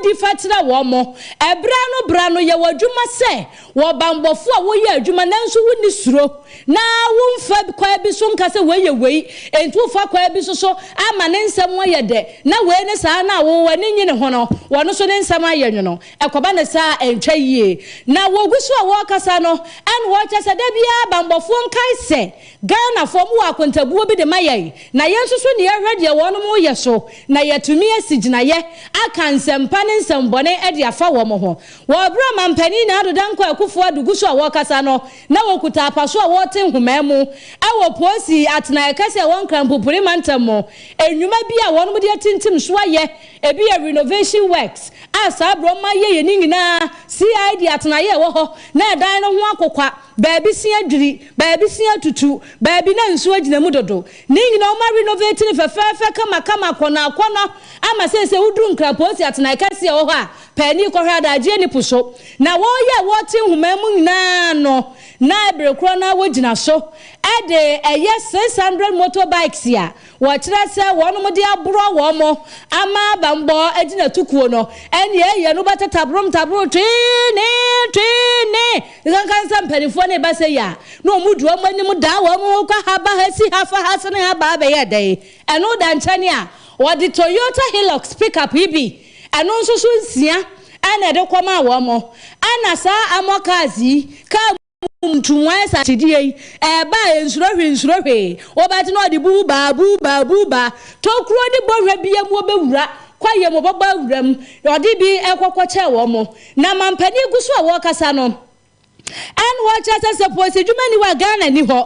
adi fa kyerɛ wɔn. Ɛberɛ ano berɛ ano yɛ w'adwuma sɛ wɔ banbɔfoɔ a woyɛ adwuma nanso wonni suro na womfa kwan bi so nka sɛ wei yɛ wei enti wofa kwan bi so so ama ne nsɛm ayɛ dɛ na wei ne saa na wo w'ani nnye ne ho no wɔno nso ne nsɛm ayɛ nwono. Ɛkɔba no saa a ɛntwa yie. Na wɔgu so a wɔrekasa no ɛna wɔrekyerɛ sɛ da biara banbɔfoɔ nkae sɛ Ghanafoɔ mowɔ akontabuo bi de ma yɛn na yɛn nso so ne yɛhwɛ deɛ wɔnom reyɛ so na yɛatumi asi gyinaeɛ aka nsɛmpa ne nsɛmbɔne de afa wɔn ho. Wɔ berɛ a Mampanin Nana Addo Dankwa Akuffo Addo gu so a wɔrekasa no, na wɔkuta apaso a wɔrete nhoma mu wɔ Posi atenaeɛ kɛseɛ a ɛwɔ Nkran Pupuri mantam mu. Nnwuma bi a wɔnom de atintim so ayɛ, ebi yɛ renovation works a saa berɛ wɔn ayɛ yɛ ne nyinaa, CID atenaeɛ a ɛwɔ hɔ na ɛdan no ho akokwa, baabi se adwiri, baabi se atutu, baabi na nsuo agyina mu dodo. Ne nyinaa wɔn arenovate no fɛfɛɛfɛ kamakama akɔnnɔ akɔnnɔ ama seesei woduru Nkran Posi atenaeɛ kɛseɛ a ɛwɔ hɔ a, Paani kɔhwɛ adagyeɛ ne po so, na wɔreyɛ a wɔrete nhoma mu nyinaa no, na bere korɔ no ara wɔgyina so de ɛyɛ 600 motorbikes a wɔkyerɛ sɛ wɔnom de aborɔ wɔn ama banbɔ agyinatukuo no, ɛne ɛyɛ no bɛte tabrom tabrom twee ne twee ne nkankan sɛ mpanimfoɔ no reba sei a, na wɔn di wɔn anim daa wɔn ho kɔ ha ba ha si ha fa ha sene ha ba abɛyɛ dɛn. Ɛno da nkyɛn a, wɔde Toyota Hilux pickup yi bi Ɛno nso so nsia na ɛde kɔmaa wɔn. Ɛna saa armor cars yi, kaa mu ntumwae saa akyidie yi, ɛɛba a ɛnsuro hwee nsuro hwee. Wobɛte na ɔde buu baa buu baa buu baa. Tokuro ne bɔhwa bia mu ɔbɛwura, kwaeɛ mu ɔbɛbɔ awura mu. Ɔde bi kɔkɔkyɛɛ wɔn. Na mampanin gu so a wɔrekasa no, Ɛna wɔkyerɛ sɛ sɛ polisidwuma nni hɔ a Ghana nni hɔ.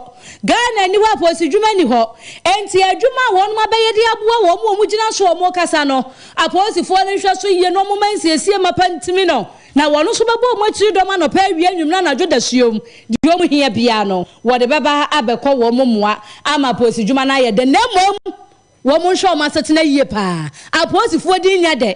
Ghana nni hɔ a polisidwuma nni hɔ. Enti adwuma a wɔnom abɛyɛ de aboa wɔn a wɔgyina so a wɔrekasa no, apolisifoɔ no nhwɛ so yie na wɔmma nsiesie mapa ntimi no, na wɔn nso bɛbɔ wɔn akyiri dɔm anɔpa, awia, anwummerɛ, anadwo, dasuom. Deɛ wɔn hia biara no, wɔde bɛba abɛkɔ wɔn mmoa ama apolisidwuma no ayɛ dɛ. Na mmom Wɔn nhwɛ wɔn asetena yie paa. Apolisifoɔ din nyɛ dɛ.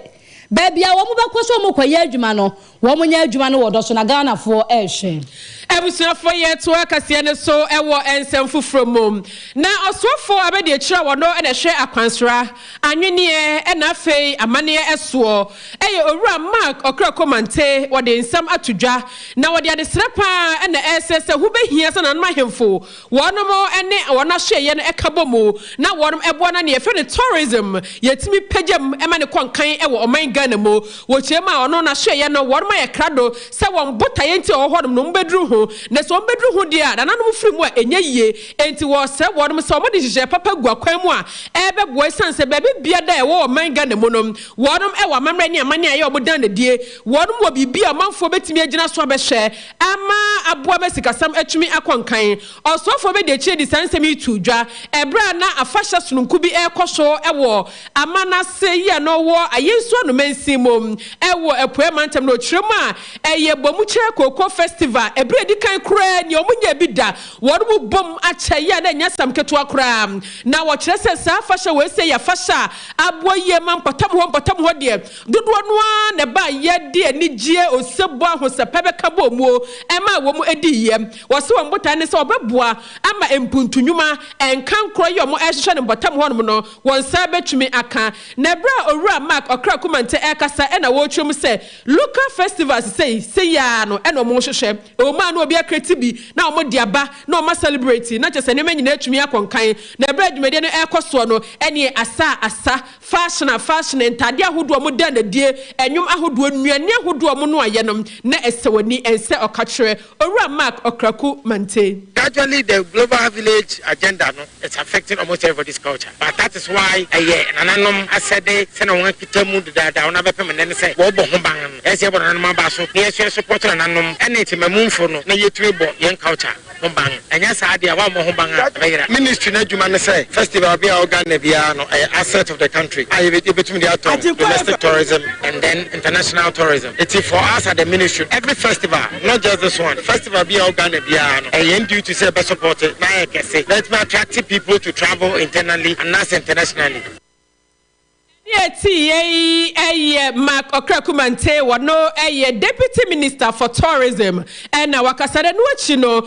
Baabi a wɔn bɛkɔ sɛ wɔn kɔyɛ adwuma no, wɔn nyɛ adwuma no wɔ dɔ so na Ghanafoɔ rehwɛ. Abusuafoɔ yɛtoa kaseɛ no so wɔ nsɛm foforɔ mu. Na ɔsoafoɔ abadiakyire a ɔno na ɛhwɛ akwansra, anweneɛ na afei amaneɛ soɔ yɛ Owura Mark Okraku Mante. Wɔde nsɛm ato dwa na wɔde adesrɛ pa ara na ɛresrɛ sɛ ho bɛhia sɛ nananom ahemfo Wɔnom ne wɔn asoɛeɛ no ka bɔ mu na wɔnom boa na neɛ yɛfrɛ no tourism yɛtumi pagya mu ma no kɔ nkan wɔ ɔman Ghana mu. Wɔkyerɛ mu a ɔno n'asoɛeɛ no wɔnom ayɛ krado sɛ wɔn botaeɛ nti a wɔwɔ hɔnom no wɔn bɛduru ho na sɛ wɔn bɛduru ho deɛ a nananom firi mu a ɛnyɛ yie enti wɔsrɛ wɔnom sɛ wɔde nhyehyɛeɛ papa gu akwan mu a ɛbɛboa ɛsiane sɛ baabi biada a ɛwɔ ɔman Ghana mu no wɔnom wɔ amammerɛ ne amanneɛ a ɛyɛ wɔn dan no adie wɔnom wɔ biribi a ɔmanfoɔ bɛtumi agyina so abɛhwɛ ama aboa ma sikasɛm atumi akɔ nkan. Ɔsoafoɔ bɛdi akyire de saa nsɛm yi too dwa ɛberɛ a na afahyɛ sononko bi rekɔ so wɔ Amanase yi a na ɔwɔ Ayensu Ano mansin mu wɔ Apueɛ mantam no. Ɔkyerɛ mu a, ɛyɛ Bomukyerɛ Kooko Festival ɛberɛ a ɛdi kan koraa ni a wɔnyɛɛ bi da. Wɔn mu bom akyɛ yi a na ɛnyɛ asɛm ketewa koraa. Na wɔkyerɛ sɛ saa afahyɛ wei sɛ yɛ afahyɛ a aboa yie ma mpɔtam hɔ mpɔtam hɔ deɛ Dodoɔ no ara na ɛbaeɛ de anigyeɛ, osebɔ, ahosɛpɛ bɛka bɔɔ muo maa wɔn diiɛ. Wɔse wɔn botaeɛ ne sɛ wɔbɛboa ama mpuntu nnwuma nkankorɔ yi a wɔrehwehwɛ no mpɔtam hɔnom no wɔn nsa bɛtumi aka. Na berɛ a Owura Mark Ɔkra Kumante rekasa na wɔrekyerɛ mu sɛ local festivals sei sei ara no na wɔrehwehwɛ. Ɛwɔ mu a na obi akreti bi na wɔde aba na wɔn asɛlebreti na kyerɛ sɛ nneɛma nyinaa atumi akɔ nkan. Na berɛ a dwumadie no rekɔ soɔ no ɛneɛ asa a asa Fashion a fashion, ntadeɛ ahodoɔ a wɔda no adie, nnwom ahodoɔ, nnuane ahodoɔ a wɔnoaeɛ no, na ɛsɛ w'ani, ɛnsɛ ɔkakyerɛ. Owura Mark Okraku Mantey. Gradually the global village agenda no is affecting almost everybody's culture but that is why ɛyɛ nananom asɛde sɛnea wɔn akita mu dedaada wɔn abɛpem nnɛ ne sɛ wɔbɔ ho ban no ɛsɛ sɛ yɛbɔ nananom aba so na yɛsua support nananom ɛne temamumfo no na yɛtumi bɔ yɛn culture ho ban. Ɛnyɛ saa deɛ a, woammɔ ho ban a, ɛbɛyera. Ministry no adwuma ne sɛ festival bi a ɛwɔ Ghana biara no, ɛyɛ asset of the country a yɛbɛtumi de atɔn domestic tourism and then international tourism. Nti for us at the ministry, every festival, not just this one, festival bi a ɛwɔ Ghana biara no, ɛyɛ yɛn duty sɛ yɛbɛ support na ayɛ kɛse na atumi attract people to travel internally anaasɛ internationally. Deɛ ɛteeɛ yi yɛ Mark Okraku Mantey, ɔno yɛ Deputy Minister for Tourism na wakasa. Na ɛno akyi no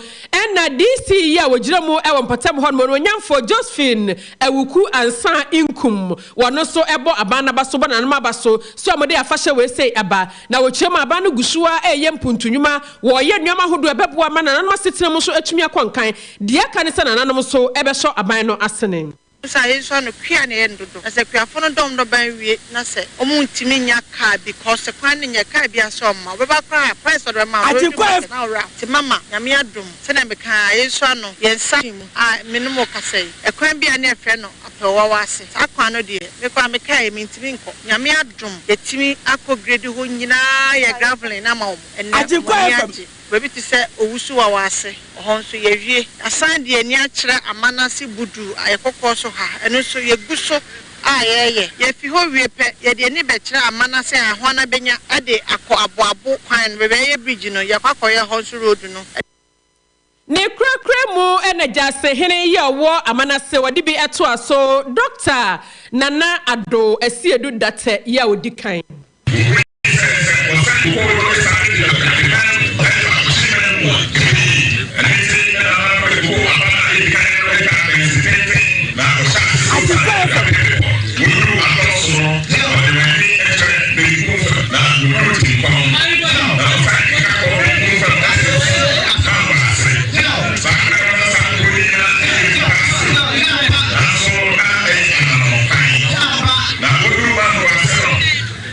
na DC yi a ɔgyina mu wɔ mpɔtam hɔ nom, Onuonyamfoɔ Josephine Awuku Ansah Nkum, ɔno nso bɔ aban no aba so, bɔ nananom aba so sɛ wɔde afahyɛ wei sei aba. Na wɔkyerɛ mu a, aban no gu so ara reyɛ mpuntu nnwuma, wɔreyɛ nneɛma ahodoɔ a ɛbɛboa ma nananom asetena mu nso atumi akɔ nkan. Deɛ aka ne sɛ nananom nso bɛsɔ aban no asene. Nso a yɛnsua no kua na ɛyɛ no dodo na sɛ kuafo no dɔm no ban wie na sɛ ɔmo ntumi nnya car bi cos kwan no nyɛ car biaa sɛ ɔmma wobɛba koraa a price ɔde bɛma wo no Agyenkwa ɔbɛduru F. market na ɔwerɛ ahow nti mama Nyame adom sɛnea mekaa a yɛnsua no yɛn nsa mu a me ne mo kasa yi ɛkwan bi a na yɛfrɛ no Apɛwawa ase saa kwan no deɛ me koraa me car yi mentumi nkɔ Nyame adom yɛtumi akɔ grade hɔ nyinaa yɛ graveling ama ɔmo ɛnɛ ɔmo Agyenkwa ani FM. agye. Baabi te sɛ Owusu-Wawa ase, ɛhɔ nso yɛawie. Yɛasan de yɛn ani akyerɛ Amanase Budu, Ayɛkɔkɔɔ so ha, ɛno nso yɛgu so a yɛreyɛ. Yɛfi hɔ wie pɛ, yɛde yɛn ani bɛkyerɛ Amanase a ɛhɔ na bɛnya de akɔ Aboabo kwan no, baabi a yɛyɛ bridge no, yɛakɔ akɔyɛ hɔ nso road no. Ne korakora mu na Gyase hene yi a ɔwɔ Amanase wɔde bi toa so, Dɔkta Nana Addo Asiedu Datɛ yi a ɔdi kan. Wohui sɛ sɛ wɔsan kɔ no ne saa de adekan ɛfa ɔhyemma mu a, ɛbɛyɛ yie. Ɛno nti na Nana Kwaku aba a edi kan no twa abɛnsi tenten na ɔhyɛ ase si saa Awurade bepɔ. Woduru adɔso no, ɔde wɔn ani kyerɛ benkum fam na woduru timpɔn na ɔsan keka kɔ benkum fam ɛsen so na ɔba ase. Saa kwan no saa kuro yi na ɛyɛ nnipa ase nanso na ɛyɛ anammɔnkwan. Na woduru Mango ase no,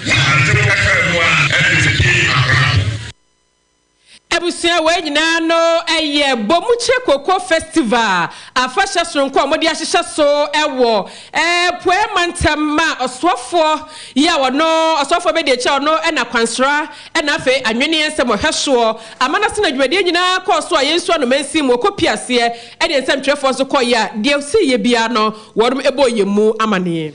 Wɔnantew kakra mu a, ɛnde pue akorapo. Abusua wei nyinaa no yɛ Bomuche Cocoa Festival afahyɛ soronko a wɔde ahyehyɛ so wɔ Apueɛ mantam ma ɔsoafoɔ yi a ɔno ɔsoafoɔ bɛdi akyire a ɔno na akwansra na afei anweneɛ nsɛm ɔhwɛ soɔ ama no ase na dwumadie nyinaa kɔɔ so a yɛn nsuo ano mansin mu ɔkɔ pie aseɛ ɛne nsɛmtwerɛfoɔ nso kɔeɛ a deɛ ɔsiiɛ biara no wɔnom bɔɔ yɛn mu amaneɛ.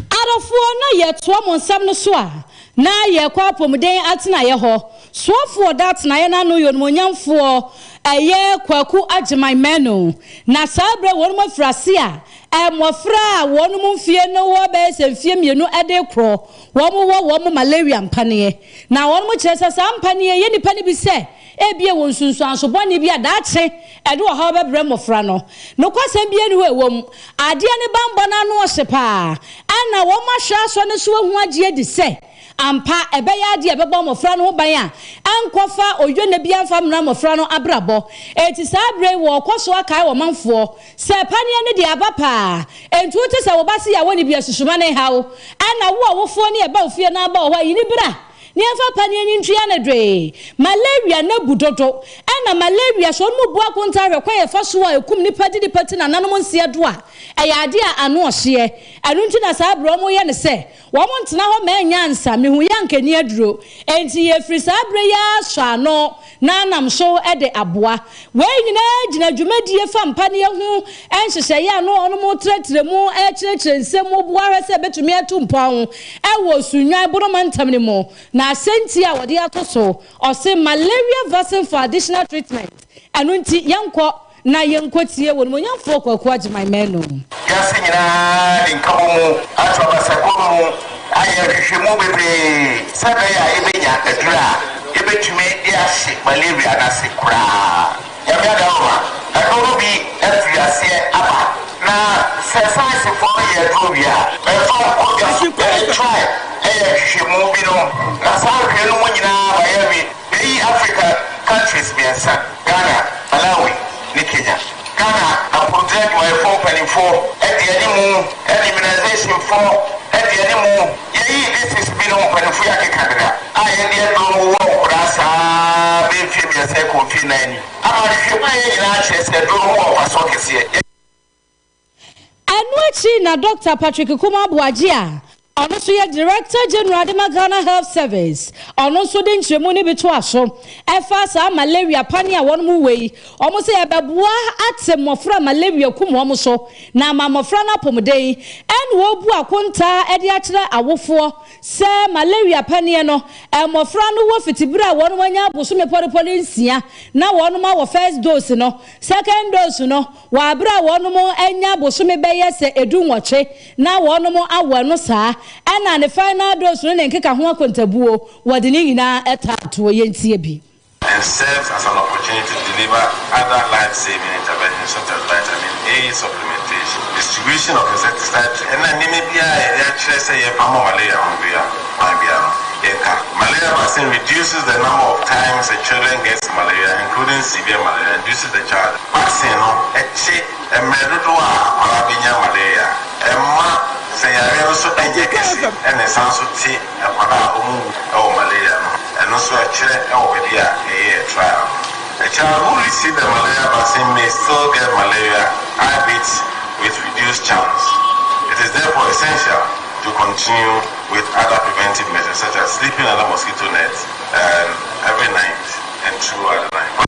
Adɔfoɔ, na yɛtoa mo nsɛm no so a, na yɛkɔ apɔmuden atenaeɛ hɔ. Soafoɔ ɔda atenaeɛ no ano yɛ onimuonyamfoɔ ɛyɛ Kwaku Agyeman Manu. Na saa berɛ wɔnom afiri ase a, mmɔfra a wɔnom mfie no wɔ bɛyɛ sɛ mfie mmienu de rekorɔ, wɔn wɔ wɔn malaria mpaneɛ. Na wɔnom kyerɛ sɛ saa mpaneɛ yɛ nnipa no bi sɛ Ebia ɛwɔ nsunsuanso bɔne bi a daakye ɛde ɔhaw bɛbrɛ mmofra no. Nokwasɛm biara nni hɔ a ɛwom. Adeɛ no bammɔ no ano ɔhye paa. Ɛnna wɔahwɛ asɔ no so ahu agye adi sɛ ampa ɛbɛyɛ adeɛ a ɛbɛbɔ mmofra no ho ban a ɛnkɔfa oyɔnna biara mfa mmra mmofra no abrabɔ. Enti saa berɛ yi wɔrekɔ so akae ɔmanfoɔ sɛ paneɛ no deɛ aba paa. Enti wote sɛ wo ba se yɛ a wɔnni bi a susuma no nhaw. Ɛnna wo ɔwofoɔ ne ɛba wo fie no aba wɔ hɔ a yi no bra. Ne yɛmfa paneɛ no ntua no dwee. Malaria no abu dodo. Ɛna malaria sɛ wɔn bu akontaa hwɛ kwan a yɛfa so a ɛkum nipa di nipa ti nananom nseɛ do a, ɛyɛ adeɛ a ano ɔhyeɛ. Ɛno nti na saa berɛ wɔn yɛ no sɛ wɔn ntena hɔ ma ɛnyɛ ansa. Mehu yɛ anka ɛni aduro. Enti yɛfiri saa berɛ yi ara sɔ ano na anam so de aboa. Wei nyinaa gyina dwumadie fa mpaneɛ ho nhyehyɛeɛ a na wɔn retrɛtrɛ mu rekyerɛkyerɛ nsɛm mu boa hwɛ sɛ ɛbɛtumi atu mpɔn wɔ Sunnwan Bono mantam no mu. Na asɛnti a wɔde ato so, ɔse Malaria Vaccine for Additional Treatment. Ɛno nti yɛnkɔ na yɛnkɔtie Onimuonyamfoɔ Kwaku Agyemang Manu. Wiase nyinaa de nkabom ato abasakuo no mu ayɛ nhwehwɛmu bebree sɛ ɛbɛyɛ a yɛbɛnya aduru a yɛbɛtumi de ahye malaria no ase koraa. Nyame adaworoma, aduro no bi afiri aseɛ aba na sɛ sayensifoɔ no yɛ aduro wie a, ɛmfa nkɔ dwa so. Yɛde try yɛ nhwehwɛmu binom na saa nhwehwɛ no mu nyinaa ma yɛawie. Yɛyi Africa countries mmiɛnsa, Ghana, Malawi ne Kenya. Ghana apɔmuden adwumayɛfoɔ mpanimfoɔ di animu ne immunisationfoɔ di animu. Yɛyi districts binom mpanimfoɔ yi akeka deda a yɛde aduro no wowɔ nkwadaa saa bɛyɛ mfeɛ mmiɛnsa rekɔ mfeɛ nnan ni. Ama nhwehwɛmu a yɛyɛ nyinaa kyerɛ sɛ aduro no ho wɔ mfasoɔ kɛseɛ. Ɛno akyi na Dɔkta Patrick Kumah Aboagye a ɔno nso yɛ Director General de ma Ghana Health Service, ɔno nso de nkyerɛmu no bi toa so ɛfa saa malaria pane a wɔnom wɔ yi. Wɔn sɛ ɛbɛboa ate mmɔfra a malaria kum wɔn so na ama mmɔfra no apɔmuden. Ɛna wɔbu akontaa de akyerɛ awofoɔ sɛ malaria paneɛ no mmɔfra no wɔ fiti berɛ a wɔnom anya abosome pɔrepɔre nsia na wɔnom awɔ first dose no, second dose no, Wɔ aber a wɔnom anya bosome bɛyɛ sɛ edunwɔtwe na wɔnom awɔ no saa. ɛna ne final dose no ne nkeka ho akontabuo wɔde ne nyinaa taa toɔ. Yɛntie bi. And serves as an opportunity to deliver other life-saving interventions such as vitamin A supplementation, distribution of insecticide to Ɛna nneɛma biara a yɛde akyerɛ sɛ yɛmfa mmɔ malaria ho bia kwan biara no, yɛnka. Malaria vaccine reduces the number of times a children gets malaria including severe malaria and reduces the child Vaccine no kye mmerɛ dodoɔ a akwadaa bɛnya malaria, ɛmma sɛ yareɛ no so nyɛ kɛse ɛna ɛsan nso te nkwadaa a wɔn wu wɔ malaria no ho. Ɛno nso ɛkyerɛ wɔ baabi a yɛyɛɛ trial no. A child who received the malaria vaccine may still get malaria, albeit with reduced chance. It is therefore essential to continue with other preventive measures such as sleeping under mosquito nets um, every night and throughout the night.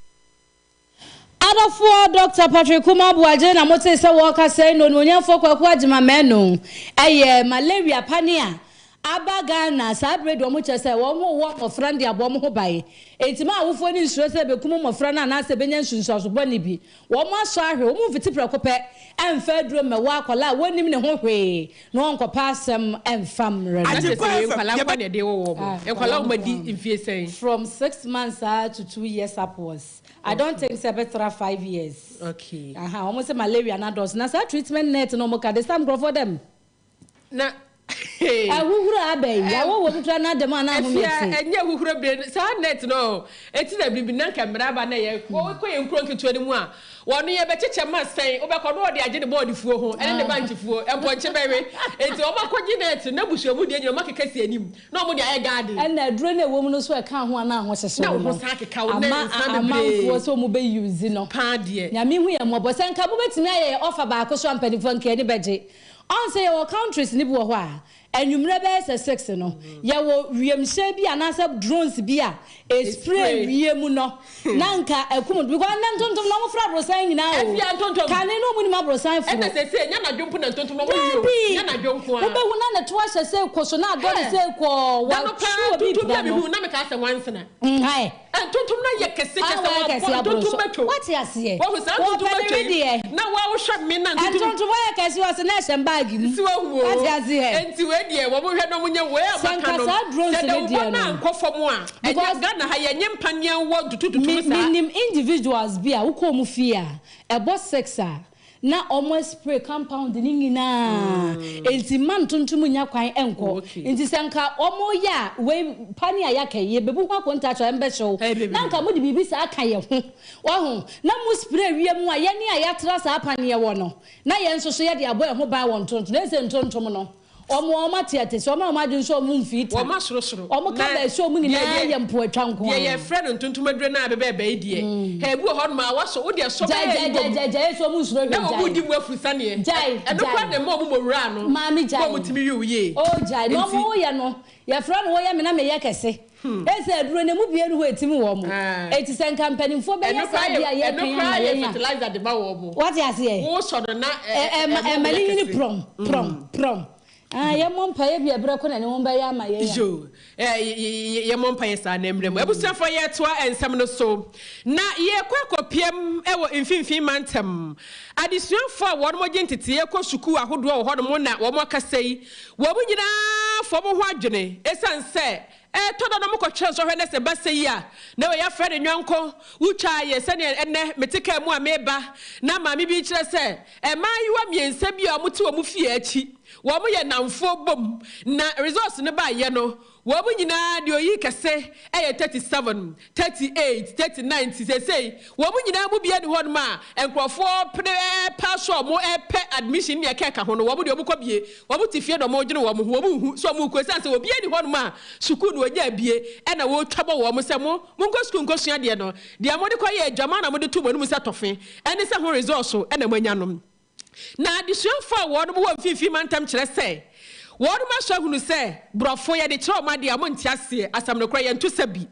Adɔfoɔ Dɔkta Patrick Kumah Boagye na motee sɛ wɔrekasa yi na Onimuonyamfoɔ Kwaku Agyemang Manu yɛ malaria pane a aba Ghana saa berɛ yi deɛ wɔkyerɛ sɛ wɔn wɔ mmɔfra no de abɔ wɔn ho ban enti ma awofoɔ no nsuro sɛ ɛbɛkum mmɔfra no anaasɛ ɛbɛnya nsunsuanso bɔne bi wɔn asɔ ahwɛ wɔn mfiti prɛko pɛ ɛmfa aduro mmɛwɔ akwadaa a wɔnnim ne ho hwee na wɔnkɔpɛ asɛm ɛmfa mmerɛ no. Na kyerɛ sɛ wei nkwadaa nko ara na yɛde wɔ wɔn nkwadaa a wɔadi mfie sɛn? From 6 months ara to 2 years upwards. I don't think sɛ ɛbɛtra 5 years. Aha, wɔn sɛ malaria na dɔɔso na saa treatment net na wɔn ka de sam nkurɔfoɔ dɛm. Na Ahuhuro aba yi, awɔ wɔ mu kura na dɛm ana ahome Efia te. Ɛnyɛ ahuhuro bere saa net no eti na biribi na nka mmara aba na yɛ kɔ yɛn nkuro nketewa no mu a wɔn yɛ bɛkyekyɛ ma sɛn wobɛkɔ no wɔde agye ne bɔɔdefuo ho ɛne ne bankyefuo mpɔnkye bɛwe eti wɔn akɔgye net na busuamu deɛ nyina wɔn akeka si anim na wɔn de ayɛ garden. Ɛna aduro no a ɛwɔ mu no nso ɛka ho a na ho hyehye Na wo wo no ho san keka wo na ama nsa bebree. amanfoɔ sɛ wɔn bɛ use no. Paa deɛ. Nyame hu yɛn mmɔbɔ sɛ nka mobɛtumi ayɛ yɛ offer baako so a mpanimfoɔ nka ani bɛgye. Ɔn sɛ yɛwɔ countries no bi wɔ hɔ a anwummerɛ bɛyɛ sɛ 6 no yɛwɔ wiemhyɛn bi anaasɛ drones bi a ɛspray wiem no na nka ɛkum because nnɛ ntontom na wɔfra aborosan nyinaa o. Afia ntontom. Kane no wɔn nim aborosan foro. Ɛna sese nya nadwo mpo na ntontom na wɔn yi o. Dabi. Nya nadwo nko ara. Wobɛhu na ne to ahyɛ sɛ kɔ so na adɔ ne sɛ kɔɔ Da no paa watwe obi ntontom bi pira a no. mehu na meka sɛ wansena. Nhae. Ntontom no yɛ kɛse kyɛ sɛ Awa kɛse wabɔ aboro ntontom so. bɛtwo. Wate aseɛ. Wahu saa ntontom Wɔpɛ ne bɛtwo yi. wedeɛ. Na woahwɛ me na ntontom. Ntontom ayɛ kɛse wɔ se na ɛhyɛ baagi mu. Si wahu o. Wate aseɛ. Nti wei deɛ wɔn hwɛ na wɔn nyɛ wei a Sɛ maka nka no. saa drones Sɛ ne dawubɔ deɛ no no. ankɔ fam a ɛnyɛ Because Ghana ha yɛnyɛ mpaneɛ wɔ ntutututu Me saa. menim individuals bi a wokɔ wɔn fie a ɛbɔ 6 a na wɔn spray compound ne nyinaa nti mma ntontom nya kwan nkɔ nti sɛ nka wɔn yɛ a wei pane a yɛaka yi yɛbɛbu ho akonta akyerɛ mbɛhyew na nka mo de biribi saa aka yɛ ho waho na mo spray wie mu a yɛne a yɛatra saa paneɛ wɔ no na yɛn nso so yɛde abɔ ɛho ban wɔ ntontom na ɛsɛ ntontom no wɔn ate ate sɛ wɔn a wɔn adwene sɛ wɔn mfii ta Wɔn asorosoro. Wɔn ka bɛɛ sɛ wɔn nyinaa yɛ mpoatwa nko Deɛ ara. yɛfrɛ no ntontom aduro no a bɛbɛɛbɛ yi deɛ, ha ebi wɔ hɔnom a wasɔ wo deɛ sɔ Gyae bɛyɛ gyae yi gyae bom gyae gyae ɛsɛ wɔn nsuro na hwɛ wɔn di gyae mu afuru saneɛ. Gyae Ɛno koraa gyae na ɛma wɔn mɔ wura no Maame na gyae wɔn tumi wi wo yie. Oh gyae na Nti wɔn yɛ no yɛfrɛ no wɔyɛ me na meyɛ kɛse ɛsɛ aduro no emu bie no hɔ etim wɔ mo eti sɛ nka mpanimfoɔ bɛyɛ Ɛno saa koraa deɛ yɛ a ɛno yɛka ama koraa yɛ yɛn a fertilizer de ma wɔn mo. Wate aseɛ. Wosɔ no na Ɛ ɛ ɛma ɛma ɛma wɔn ne yɛ nyini kɛse. prɔm prɔm prɔm ah yɛmmɔ mpaeɛ bi ɛberɛ ko na ne wɔn bɛyɛ ama yɛn a. Yo, yɛmmɔ mpaeɛ saa na mmerɛ mu. Abusuafoɔ yɛtoa nsɛm no so na yɛkɔ akɔpiam wɔ mfimfini mantam. Adesuafoɔ a wɔn gye nteteeɛ kɔ sukuu ahodoɔ wɔ hɔnom na wɔn akasa yi, wɔn nyinaa fɔ wɔn ho adwene ɛsiane sɛ ɛtɔ da no mokɔtwerɛ nsɔhwɛ no sɛ ba sɛ yi a na wɔyɛ afrɛ ne nyɔnko wotwa yɛ sɛneɛ ɛnɛ mete kaa mu a meba na maame bi kyerɛ sɛ mmaayewa mmiɛnsa bi a wɔte wɔn fie akyi wɔn yɛ namfoɔ bom na results no baayɛ no wɔn nyinaa deɛ oyi kɛse ɛyɛ 37, 38, 39 ti sɛsɛyi wɔn nyinaa mu bia ni hɔnom a nkurɔfoɔ pere ɛɛpa so a wɔn ɛpɛ admission ne ɛkɛ ɛka ho no wɔn deɛ wɔn kɔ bie wɔn te fie na wɔn dwene wɔn ho wɔn nhu so wɔn kɔ esan sɛ obiara ni hɔnom a sukuu no wɔnya abie ɛna wɔretwa bɔ wɔn sɛ mo mo nkɔ sukuu nkɔ sua deɛ no deɛ mo de kɔ yɛ adwama na mo de to mo anim sɛ tɔfe ɛne sɛ ho results ɛna mo anya nom. Na adesuafoɔ a wɔn wɔ mfimfini mantam kyerɛ sɛ wɔn asɔ ahunu sɛ borɔfo yɛde kyerɛ wɔn adeɛ a wɔn nte aseɛ asɛm no korɔ yɛn to sɛ bi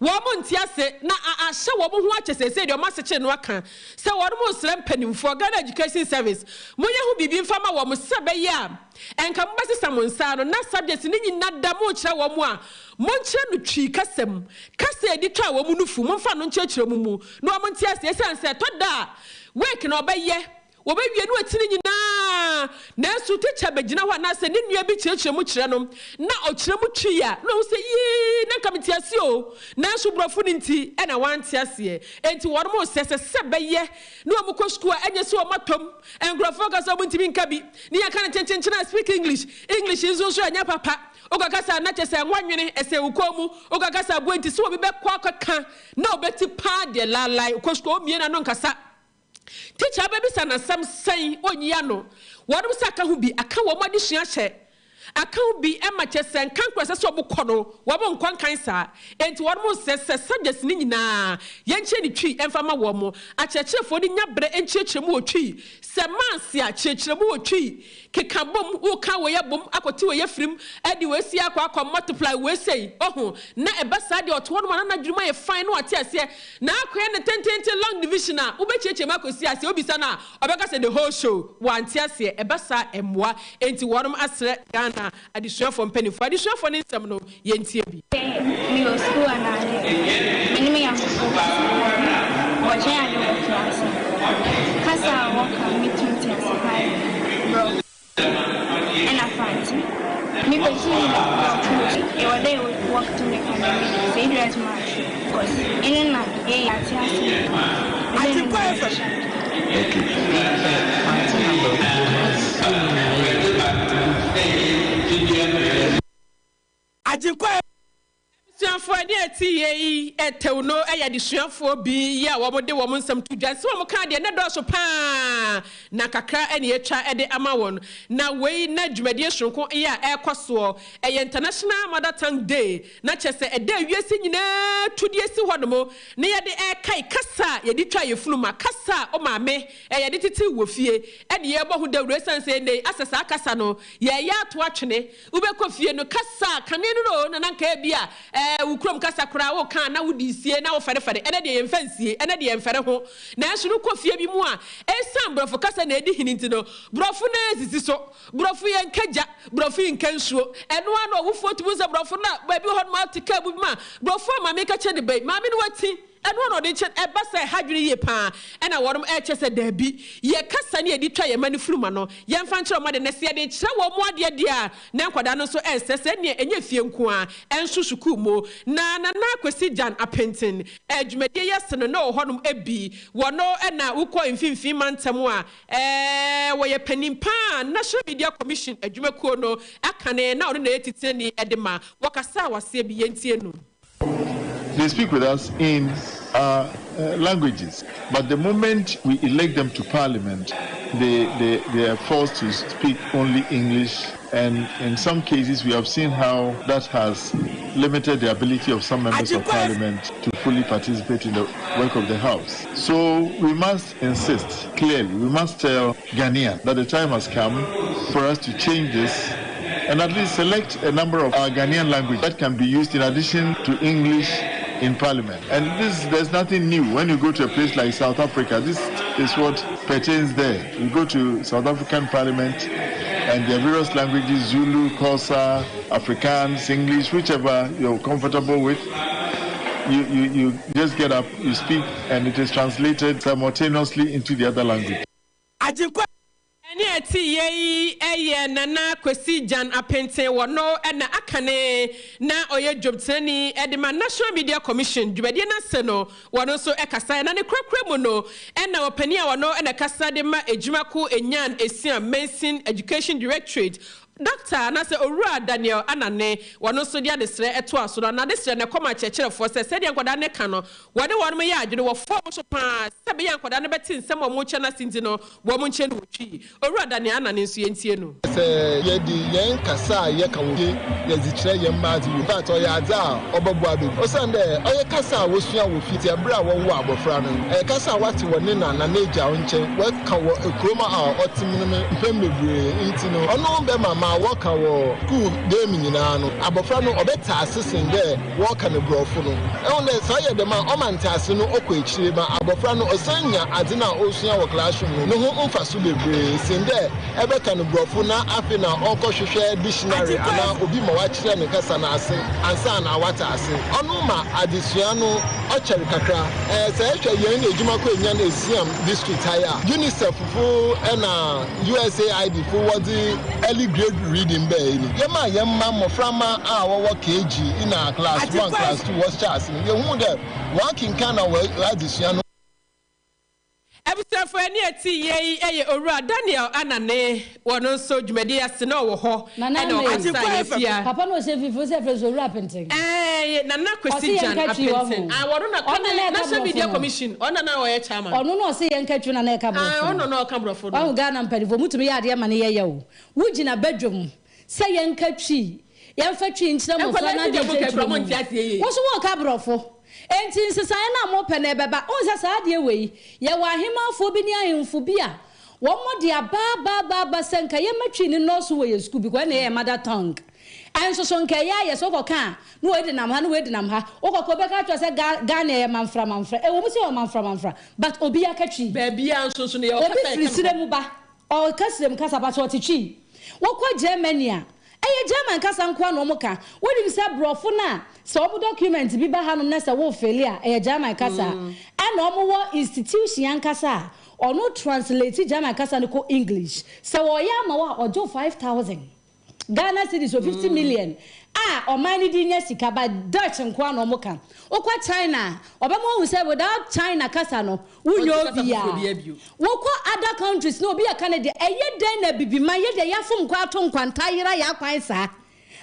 wɔn nte ase na ahyɛ wɔn ho akyɛ sɛsɛ deɛ wɔn asekyere no aka sɛ wɔn mo nsrɛ mpanimfoɔ Ghana Education Service monyɛ ho biribi mfa ma wɔn sɛ bɛyɛ a ɛnka mobɛsesa mo nsa no na subject ne nyina da mo kyerɛ wɔn a monkyerɛ no Twi kasam kasa a yɛde twa wɔn nufu momfa no nkyerɛkyerɛ mu mu na wɔn nte aseɛ ɛsiane sɛ ɛtɔ da a work na ɔbɛyɛ wɔbɛwie no akyiri nyinaa. paa, nanso tikya bɛgyina hɔ anaasɛ ne nua bi kyerɛkyerɛ mu kyerɛ no na ɔkyerɛ mu twi a, na ɔhu sɛ yii, na nka mete aseɛ o, nanso borɔfo no nti na wante aseɛ. Enti wɔnom sɛ ɛsɛ sɛ bɛyɛ na wɔn kɔ sukuu a ɛnyɛ sɛ wɔn atɔm. Nkurɔfoɔ ka sɛ wɔn ntumi nka bi ne yɛka no kyenkyenkyen a speak English, English nso nso ɛnyɛ papa. Wokɔ kasa a na kyerɛ sɛ ɛnwa nwene, ɛsɛn wo kɔn mu. Wokɔ kasa aboa nti sɛ obi bɛkɔ akɔka na ɔbɛti paa deɛ laalae. Wokɔ sukuu a ɔmmie n'ano nkasa. Tikya bɛbisa no asɛm sɛn ɔnyi ano. Wɔnom sɛ aka ho bi, aka wɔn adesua ahyɛ. Aka ho bi ma kyerɛ sɛ nkankora ɛsɛ sɛ wɔn kɔ no, wɔn nkɔ nkan saa. Enti wɔnom nsɛ sɛ subjects no nyinaa yɛnkyerɛ no Twi mfa ma wɔn. Akyerɛkyerɛfoɔ no nya berɛ nkyerɛkyerɛ mu wɔ Twi. Sɛ maths a, kyerɛkyerɛ mu wɔ Twi. Keka bom, woka wei abom akɔte wei afirim, de wei sei akɔ akɔ multiply wei sei, oho, na ɛba saa deɛ ɔte hɔnom a na n'adwene mu ayɛ fine na wate aseɛ. Na akɔyɛ no tententen long division a, wobɛkyiakyia mu akɔsi aseɛ, wobisa no a, ɔbɛka sɛ the whole show, wante aseɛ. Ɛba saa a, ɛmmoa. Enti wɔnom asrɛ Ghana adesuafoɔ mpaninfoɔ, adesuafoɔ no nsɛm no, yɛntie bi. Sɛ meyɛ sukuu anaadɛ me ne me nyɛnkofo kasa a, wɔkyerɛ adze wɔ klaase a, kasa a wɔka no metum tse ase paa yɛ Borɔfo na Fantse. Mekɔ sukuu no Borɔfo dze, ewɔ dɛ wɔtum ka dɛm sɛ edu dze ma atwe cos eno na yɛyɛ atse ase dɛ no na yɛhyɛ. Fantse na Borɔfo no nyinaa yɛ nkitahodzi. Agyenkwa ɛ. Abusuafoɔ ɛne ɛte yie yi ɛtɛw no yɛ adesuafoɔ bi yi a wɔn de wɔn nsɛm to dwa. Nsɛm a wɔn kaa deɛ na ɛdɔɔso paa na kakra ɛna yɛatwa de ama wɔn. Na wei na dwumadie soronko yi a ɛrekɔ soɔ ɛyɛ International Mother Tongue Day na kyerɛ sɛ ɛda a wiase nyinaa tu de asi hɔ nom na yɛde ɛrekae kasa a yɛde twa yɛn funuma, kasa a omaame yɛde tetee wɔ fie ɛne yɛrebɔ ho dawuro ɛsiane sɛ ɛnnɛ yi asɛ saa kasa no yɛreyɛ ato atwene. Wobɛkɔ fie no, kasa a kane no no o, na na anka ebia ɛɛ wo kurom kasa koraa woka a na wode resie na wofɛrefɛre. Ɛnnɛ deɛ yɛmfa nsie, ɛnnɛ deɛ yɛmfɛre ho. Nanso no wokɔ fie bi mu a, ɛsiane borɔfo kasa na ɛdi hene nti no, borɔfo no ara sisi so. Borɔfo yɛnka gya, borɔfo nka nsuo. Ɛno ara na ɔwofoɔ tumi hu sɛ borɔfo no a, baabi wɔ hɔ nom a wote kaa mu bi mu a, borɔfo a maame ka kyerɛ ne ba yi, maame no wati. Ɛno na ɔde kyɛ, ɛba sɛ ɛha adwene yie pa ara, ɛna wɔnom ɛrekyɛ sɛ daabi, yɛ kasa ne yɛde twa yɛn mma no funuma no, yɛmfa nkyerɛ wɔn ade, na sɛ yɛde rekyerɛ wɔn adeɛ deɛ a, na nkwadaa no nso ɛnsɛ sɛ ɛnneɛ ɛnyɛ fie nko ara, ɛnso sukuu mu. Na Nana Kwesi Gyan Apenten, dwumadie yi ase no, na ɔwɔ hɔnom bi, wɔno na wokɔ mfimfini mantam a, wɔyɛ panin pa ara, National Media Commission adwumakuo no akane, na ɔno na ɛyɛ titenani de ma, wɔkasa a waseɛ bi, yɛntie no. They speak with us in our uh, languages. But the moment we elect them to parliament, they, they, they are forced to speak only English. And in some cases, we have seen how that has limited the ability of some members of parliament to fully participate in the work of the House. So we must insist clearly, we must tell Ghanaian that the time has come for us to change this and at least select a number of our Ghanaian language that can be used in addition to English in parliament. And this, there's nothing new. When you go to a place like South Africa, this is what pertains there. You go to South African parliament and there are various languages, Zulu, Xhosa, Afrikaans, English, whichever you're comfortable with. You, you, you just get up, you speak, and it is translated simultaneously into the other language. Agyenkwa. Ɛnne a ɛte yei yɛ Nana Kwesi Gyan Apenten wɔ no na akane na ɔyɛ dwomtenani de ma National Media Commission dwumadie no ase no wɔno nso kasaeɛ na ne korakora mu no na ɔpanin a ɔno na ɛkasa de ma Adwumako Nyan Esiam Mansin Education Directorate Dɔkta anaasɛ Owura Daniel Anane wɔno nso de adesrɛ toa so na n'adesrɛ no ɛkɔma akyerɛkyerɛfoɔ sɛ sɛdeɛ nkwadaa no ka no Wɔne wɔn yɛ adwene wɔ fam so pa ara sɛ ɛbɛyɛ a nkwadaa no bɛte nsɛm a wɔrekyɛ no ase nti no, wɔnkyɛ no wɔ Twi. Owura Daniel Anane nso, yɛntie no. Sɛ yɛdze hɛn kasa a yɛka wɔ fie yɛdze kyerɛ hɛn mba adze wɔ infact ɔyɛ adze a ɔbɔboa bebree osiandɛ ɔyɛ kasa a wosua wɔ fie ntsi ber a wɔwoo abofra no ɔyɛ kasa a wɔatse wɔ ne na na n'egya nkyɛn wɔka wɔ kurom a ɔtse mu no mpɛn bebree ntsi no ɔno bɛma ma. Ma wɔka wɔ skuul dan mu nyina no, abofra no ɔbɛtse ase sen dɛ wɔreka no Borɔfo no. Ehu dɛ sɛ ɔyɛ dɛm a, ɔma ntsease no kɔ ekyir ma abofra no ɔsan nya adze no a osua wɔ classroom no no ho mfaso beberee sen dɛ ebɛka no Borɔfo na afei na ɔrokɔhwehwɛ dictionary anaa obi ma ɔakyerɛ no kasa no ase ansaana ɔatse ase. Ɔno ma adzesua no ɔkyɛr kakra. Sɛ ehwɛ hɛn edwuma kɔ Enyan Esiam district ha yi a, UNICEF fo na USAID fo wɔdze early grade reading bae no, yɛmaa hɛn mba mboframba a wɔwɔ KG na class one, class two wɔhyɛɛ ase no, yehun dɛ wɔakenkan na wɔadzesua no. Abusuafo ɛne ɛte yie yi yɛ Owura Daniel Anane, wɔno nso dwumadie yi ase na ɔwɔ hɔ Nana ɛna May, ɔkasa yɛ fia. Papa no ɔhyɛ mfimfini sɛ frɛ so Owura Apenten. Ɛɛ Nana Ɔse Kwesi yɛn Gyan nka twi wɔ Apenten ho. ah wɔno na Ɔno na kane na ɛka National borɔfo Media no. Commission ɔno na na ɔyɛ chairman. Ɔno na ɔse yɛn nka twi na na ɛka Ah borɔfo no. ɔno na ɔka borɔfo no. Wahu Ghana mpanimfoɔ motumi yɛ adeɛ ma no yɛ yɛ o. Wo gyina badwam sɛ yɛn nka twi, yɛnfa twi nkyerɛ mmɔfra Nkwadaa no yi adeɛ deɛ mo ka nkyerɛkyerɛ kura mo mu. nte aseɛ yie. Wo nso woreka borɔfo. Enti nsesaeɛ no a mopɛ no ɛbɛba. Wohu sɛ saa adeɛ wei, yɛwɔ ahemmanfoɔ bi ne ahemfo bi a wɔde aba aba aba aba sɛ nka yɛmma Twi no nnɔɔso wɔ yɛn sukuu because ɛna ɛyɛ yɛn mother tongue. Ɛnso so nka ɛyɛ ayɛ sɛ wokɔka a na wei denam ha na wei denam ha. Wokɔka obi bɛka akyerɛ wo sɛ Ga Ghana yɛ manfra manfra. Ɛwɔ mu sɛ yɛwɔ manfra manfra but obiara ka Twi. Baabiara nso nso no yɛwɔ Obi kasa a firi yɛka no serɛ hɔ. mu ba, Ɔka srem kasa but ɔte Twi. Wokɔ Germany a, ɛyɛ German kasa nkoa na wɔka. Wonim sɛ brɔfo no a sɛ wɔn document bi ba hanom na sɛ wo fele a, ɛyɛ German kasa. Ɛna wɔn wɔ institution ankasa a ɔno translate German kasa no kɔ English. Sɛ wɔyɛ ama wo a, ɔgye wo 5000. Ghana cedis o 50 million a ɔman no de nya sika but Dutch nkoa na ɔmo ka. Wokɔ China a ɔbɛma wahu sɛ without China kasa no wonyɛ obiaa. Wokɔ other countries no obi ɛka ne deɛ ɛyɛ dɛn na abibiman yɛ deɛ yɛafom kɔ ato nkwanta ayera yɛn akwan saa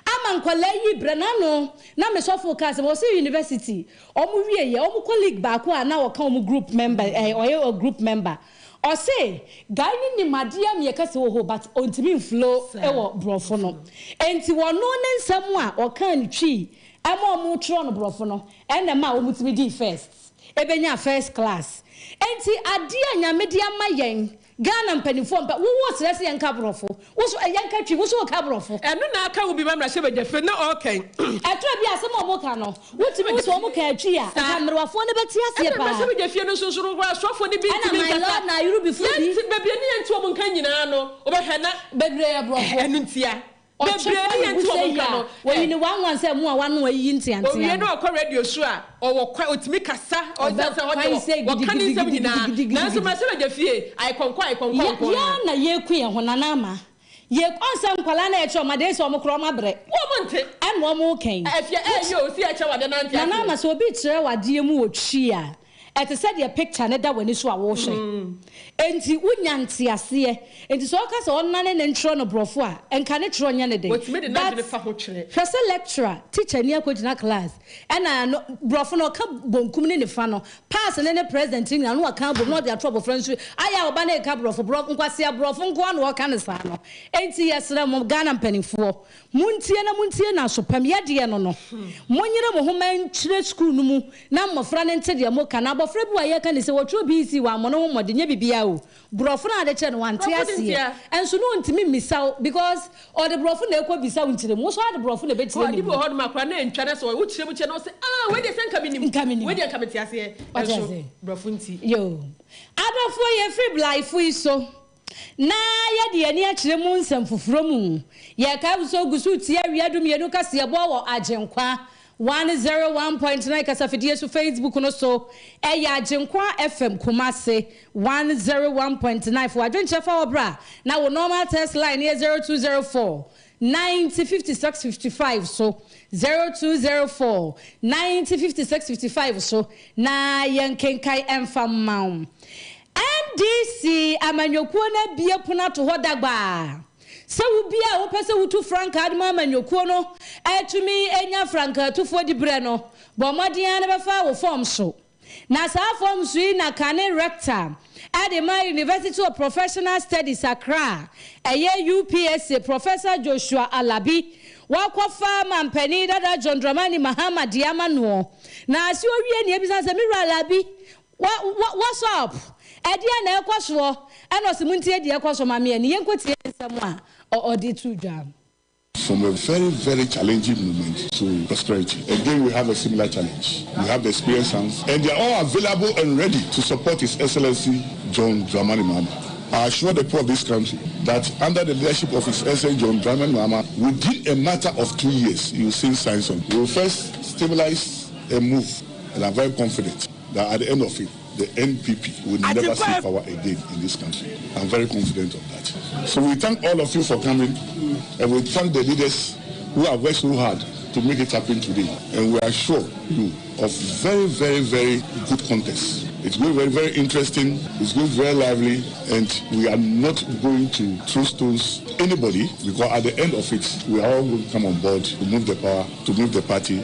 ama nkwadaa yi brɛ n'ano na me sɔfo kaa asɛm ɔse university ɔmo wie yɛ ɔmo colleague baako a na ɔka ɔmo group member ɛɛ ɔyɛ group member Ɔse guy no nim adeɛ a meɛka sɛ oho but ɔntumi nflow wɔ brɔfo no nti ɔno ne nsɛm a ɔkaa no twii ɛma ɔmo twerɛ no brɔfo no ɛna ɛmaa ɔmo tumi dii first ɛbɛnyaa first class nti adeɛ a Nyame de ama yɛn Ghana mpaninfoɔ mpɛ wo wo srɛ sɛ yɛnka brɔfo wo so yɛnka twi wo so woka brɔfo. Ɛno na aka wo bi ma mmarahyɛbadwafie na ɔɔkɛn. Ɛtɔ bi a asɛm a ɔmo ka no Wotumi hu sɛ wɔn ka akyi a, nka mmerewafoɔ no bɛte aseɛ Ɛna paa. mmarahyɛbadwafie no nso nso no koraa asɔfoɔ no bi Ɛna ntumi my nkasa. lord na Ayurubifo bi. Yɛnte baabi a ne yɛnte wɔn nka nyinaa no, wobɛhwɛ na. Bebree yɛ borɔfo. Ɛno ntia. Ɔtwe Bebree fa ne ne yɛnte bo wɔn sɛ nka yi a, no. wɔyi ne one one sɛ mo a wano ayiyi nteantea Owie no. na ɔkɔ radio so a, ɔwɔ kwan, otumi kasa, Ɔbɛ ɔsan sɛ kwan ɔde sɛ wɔka ne nsɛm nyinaa. gidigidigidigidigidi. Nanso mmarahyɛbadwafie, ayekɔnkɔ ayekɔnkɔ Yɛ, nko yɛn ara. na yɛreku yɛn ho, Nana Ama. Yɛ ɔn sɛ nkwadaa na yɛkyerɛ wɔn adeɛ sɛ wɔn koraa wɔn abrɛ. Wɔn nte. Ɛna wɔn kɛn. Ɛfie ɛyɛ o si ɛkyerɛ wo adeɛ na nte aseɛ. Nana ama sɛ obi kyerɛ wo adeɛ mu wɔ twi a, ɛte sɛ deɛ picture no da w'ani so a wohwɛ. Enti wonya nteaseɛ. Enti sɛ ɔka sɛ ɔnnane ne ntwerɛ no borɔfo a, nka ne twerɛ nyɛ ne den. Wɔtumi de But n'adwene fa ho twerɛ. hwɛ sɛ lecturer, teacher ni akɔgyina class ɛna no borɔfo no ɔka bonkum ne nifa no Pass ne ne president nyinaa na waka abom na ɔde ato abɔfra nsu ayɛ a ɔba no reka brɔfo brɔfo nkwasea brɔfo nkoa na ɔka no saa no enti yɛsrɛ mo Ghana mpaninfoɔ montie na montie no aso pam yɛdeɛ no no monyere mo ho ma nkyerɛ school no mu na mmɔfra no nte deɛ moka na abɔfra bi wɔ a yɛka ne sɛ wɔtwerɛ BEC wammɔ ne ho mmɔden nyɛ biribiara o Borɔfo no a ade kyerɛ no wante aseɛ nso na ɔntumi mmisa wo because ɔde borɔfo na ɛkɔ bisa wo nkyerɛmu wo nso ade borɔfo na ɛbɛkyerɛ ne Ade bi mu. wɔ hɔ nom a akwadaa no antwa na sɛ wo kyerɛ mu kyerɛ no ɔse ah wei deɛ sɛ nka menim Nka menim. wei deɛ nka mete aseɛ Wate nso aseɛ. borɔfo nti. Yoo. Adɔfoɔ yɛfiri Blaifo yi so na yɛde yɛn ani akyerɛ mu nsɛm foforɔ mu. Yɛkae wo sɛ wogu so retie awia dumienu kaseɛbɔ wɔ Agyenkwa 101.9 kasafidie so Facebook no so ɛyɛ Agyenkwa FM Kumasi 101.9 Fa w'adwenkyerɛ fa hɔ bra na wo normal text line no yɛ 0204 90 56 55 so 0204 90 56 55 so na yɛnkenkan ɛmfa mma wo. NDC amanyɔkuo no abue pono ato hɔ dagbaa. Sɛ wo bi a wopɛ sɛ wotu frankaa de ma amanyɔkuo no atumi anya frankaatufoɔ diberɛ no, bɔ mmɔden ara na bɛfa wo fɔɔm so. Na saa fɔɔm so yi na kane Rector de ma University of Professional Studies Accra, ɛyɛ UPSA, Professor Joshua Alabi, wakɔfa Mampanin dada John Dramani Mahama de ama noɔ. Na ase ɔwie no yɛbisa no sɛ, Me wura Alabi, Wha wha what's up? Ɛdeɛn na ɛrekɔ soɔ? Ɛna ɔse montie deɛ ɛrekɔ so ma me ani. Yɛnkɔtie nsɛm a ɔde too dwa. From a very, very challenging moment to prosperity. Again, we have a similar challenge. We have the experienced hands, and they are all available and ready to support His Excellency John Dramani Mahama. I assure the people of this country that under the leadership of His Excellency John Dramani Mahama, within a matter of two years, you will see signs of. We will first stabilize and move, and I'm very confident that at the end of it, the NPP will never see power again in this country. I'm very confident of that. So we thank all of you for coming, and we thank the leaders who have worked so hard to make it happen today. And we assure you of very, very, very good contest. It's going very, very interesting. It's going very lively, and we are not going to throw stones anybody because at the end of it, we are all going to come on board to move the power, to move the party.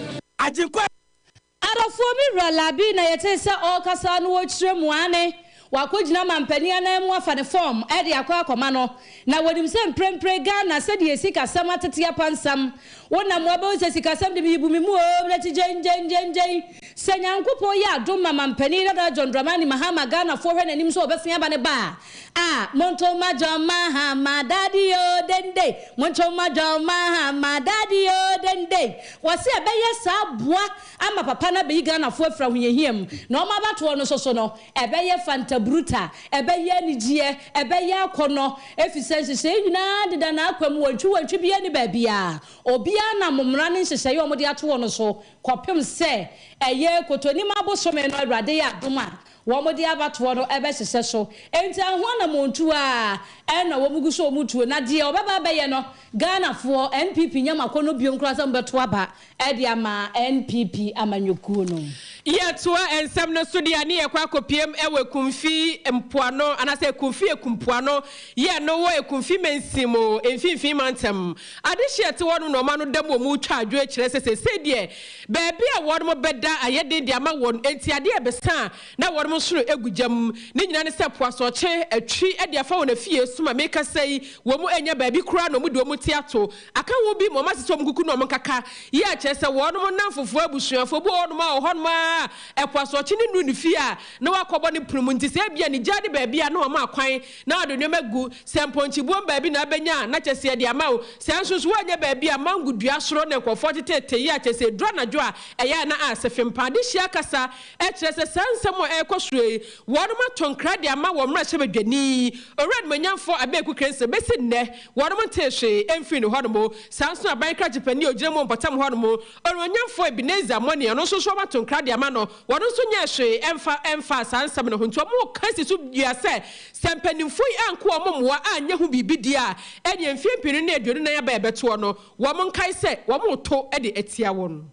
Adɔfoɔ me wura Labi na yɛtee sɛ ɔrekasa no ɔrekyerɛ mu aane wakɔgyina mampanin anan mu afa ne fɔɔm de akɔ akɔma no na wɔnim sɛ mprempren Ghana sɛdeɛ sikasɛm atete apansam wonam wabɛhu sɛ sikasɛm de meyibu me mu oo mnakyi gyengyengyengyen sɛ Nyankopɔn yɛ adom ma mampanin dada John Dramani Mahama Ghanafoɔ hwɛ n'anim sɛ ɔbɛsen aba ne ba a monto ma John Mahama daddy oo dende monto ma John Mahama daddy oo dende Wɔse ɛbɛyɛ saa aboa ama papa no abɛyi Ghanafoɔ afiri ahohiahia mu, na wɔn abatoɔ no nso so no, ɛbɛyɛ fantabruta, ɛbɛyɛ anigyeɛ, ɛbɛyɛ akɔnnɔ, efisɛ nhyehyɛeɛ nyinaa deda n'akwan mu, wɔntwiwɔntwi biara nni baabiara, obiara nam mmara ne nhyehyɛeɛ a wɔde ato hɔ no so kɔpem sɛ ɛyɛ Kotonim abosome no Awurade yɛ adom a Wɔde abatoɔ no bɛhyehyɛ so. Enti ɛho anammɔntuo ara na wɔn gu so wɔn tuo. Na deɛ ɔbɛba abɛyɛ no, Ghanafoɔ, NPP nyɛ mo akɔnnɔ biom koraa sɛ mobɛto aba de ama NPP amanyɔkuo no. Yɛtoa nsɛm no so deɛ a ne yɛkɔ akɔpiem wɔ Ekumfi mpoano anaasɛ Ekumfi Ekumpoano yɛ no wɔ Ekumfi mansin mu mfimfini mantam. Adehyeɛ te hɔnom na wɔn ano da mu wɔn retwa adwo kyerɛ sɛ seesei deɛ Baabi a wɔnom bɛda ayɛ den de ama wɔn, enti adeɛ rebesa a, na wɔnom nsono gu gya mu. Ne nyinaa ne sɛ po asorɔkye atwi de afa wɔn afie so ma merekasa yi, wɔn nnya baabi koraa na wɔde wɔn ti ato. Aka ho bi ma wɔasesa wɔn nkuku ne wɔn nkaka yi a kyerɛ sɛ wɔnom nnamfofoɔ, abusuafoɔ bi wɔ hɔnom a wɔ hɔnom ara a ɛpo asorɔkye no nnuru ne fie a na wakɔbɔ ne pono mu nti sɛ ebia ne gya de baabi a na wɔama kwan na wɔde nneɛma gu Sɛ mpɔnkyebuom baabi na abɛnya a, na kyerɛ sɛ yɛde ama wo. Sɛ nso nso woannya baabi a, mango dua soro na nkurɔfoɔ teteete yi a kyerɛ sɛ ɛduru anadwo a, ɛyɛ a na ase fem paa. Adehyeɛ kasa kyerɛ sɛ saa nsɛm a ɛrekɔ soɔ yi, wɔnom ato nkra de ama wɔn mmarahyɛbadwani, Owura Animuonyamfoɔ Abeku Crenshaw. Bɛsi nnɛ, wɔnom ntee hwee mfirii ne hɔnom. Saa nso na aban krakye panin a ɔgyina mu wɔ mpɔtam hɔnom, Onuonyamfoɔ Ebenezer Money, ɔno nso nso wɔato nkra de ama no. Wɔn nso nyɛɛ hwee mfa mfaa saa nsɛm no ho. Nti wɔreka si so dua sɛ, Sɛ mpanyimfo yi anko wɔn mmoa anyɛ ho biribi deɛ a, ɛnneɛ mfeɛ 2024 aba a ɛbɛtoɔ no, wɔn nkae sɛ wɔreto de atia wɔn.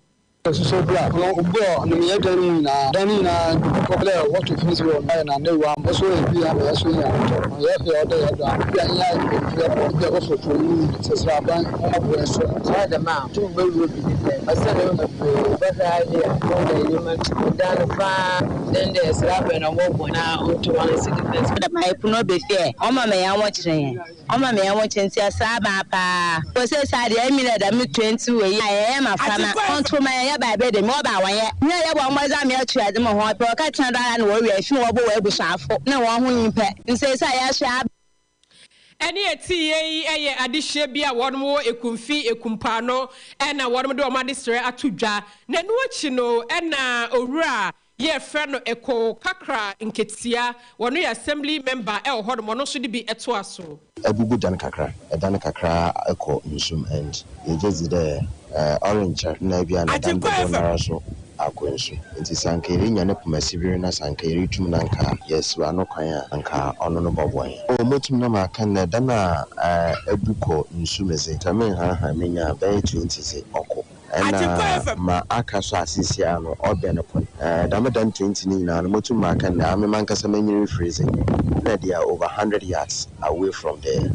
Susu bi a, ɔno obu a ɔnam yɛ dan no mu nyinaa, dan no nyinaa nkorɔfo kɔ dɛ wɔto fi si hɔ no ayɛ na ne wura mo so ebi a ma yɛso nya ahotɔ no yɛ hwɛ ɔdɛ yɛ do a ebi a nyɛ ayɛ mpanyimfo yɛ bɔ ebi a wɔforo kuro no mu sɛsrɛ aban wɔn aboa yɛn so. Sɛ ɔyɛ dɛm a, tum bɛwura obi ne dan mu. Ɔsɛ nneɛma bebree. Bɛhwɛ ha yi a, wohu dɛ nneɛma pii. Dan no koraa, dɛn dɛ sra bɛn na wɔbɔ na ɔnto wɔn si defense. Dɛm ayɛ pono ɔbɛ fie ɛ, ɔma me ya wɔkyerɛ yɛn, ɔma me ya wɔkyerɛ nti asaa baa paa. Wɔ sɛ saa deɛ ɛmi dɛ dɛm 20 wɔ yi a yɛyɛ ma fa ma ɔnto ma yɛyɛ baa bɛ dɛm ɔba wɔnyɛ nyɛ yɛ bɔ ɔmɔ dza me atua dze mo ho ɔpɛ ɔka tena do ara na wɔwia fi wɔbɔ wɔ abusuafo ne wɔn ho nyimpa nsɛ sɛ yɛasoa aba. Ɛne ɛteeɛ yi yɛ adehyeɛ bi a wɔnom wɔ Ekumfi Ekumpaano na wɔnom de wɔn adesrɛ ato dwa. Na ɛno akyi no na Owura yɛfrɛ no Ekow Kakra Nketia, wɔno yɛ Assembly member wɔ hɔnom, ɔno nso de bi toa so. Abubu dan kakra, dan kakra kɔ nsu mu and yɛgye dzi dɛ ɔrennkyɛr na bi a na dan dodow noara so akɔ nsu. Ntsi sɛ anka yerenya ne poma sibir na sɛ anka yerutum na anka yɛsiw ano kwan a, anka ɔno no bɔboa hɛn. Oh, motum na maakã ndɛ dan a abu kɔ nsu mu dze, sɛ mennhahan menya bɛyɛ 20 dze, ɔkɔ. Nna ma aka so a seseiara no ɔbɛn pon. Dɛm dan 20 no nyina no motum maakã ndɛ ame mankasa m'enyi rifir dze, nna they are over hundred yards away from the,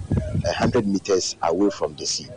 hundred metres away from the sea.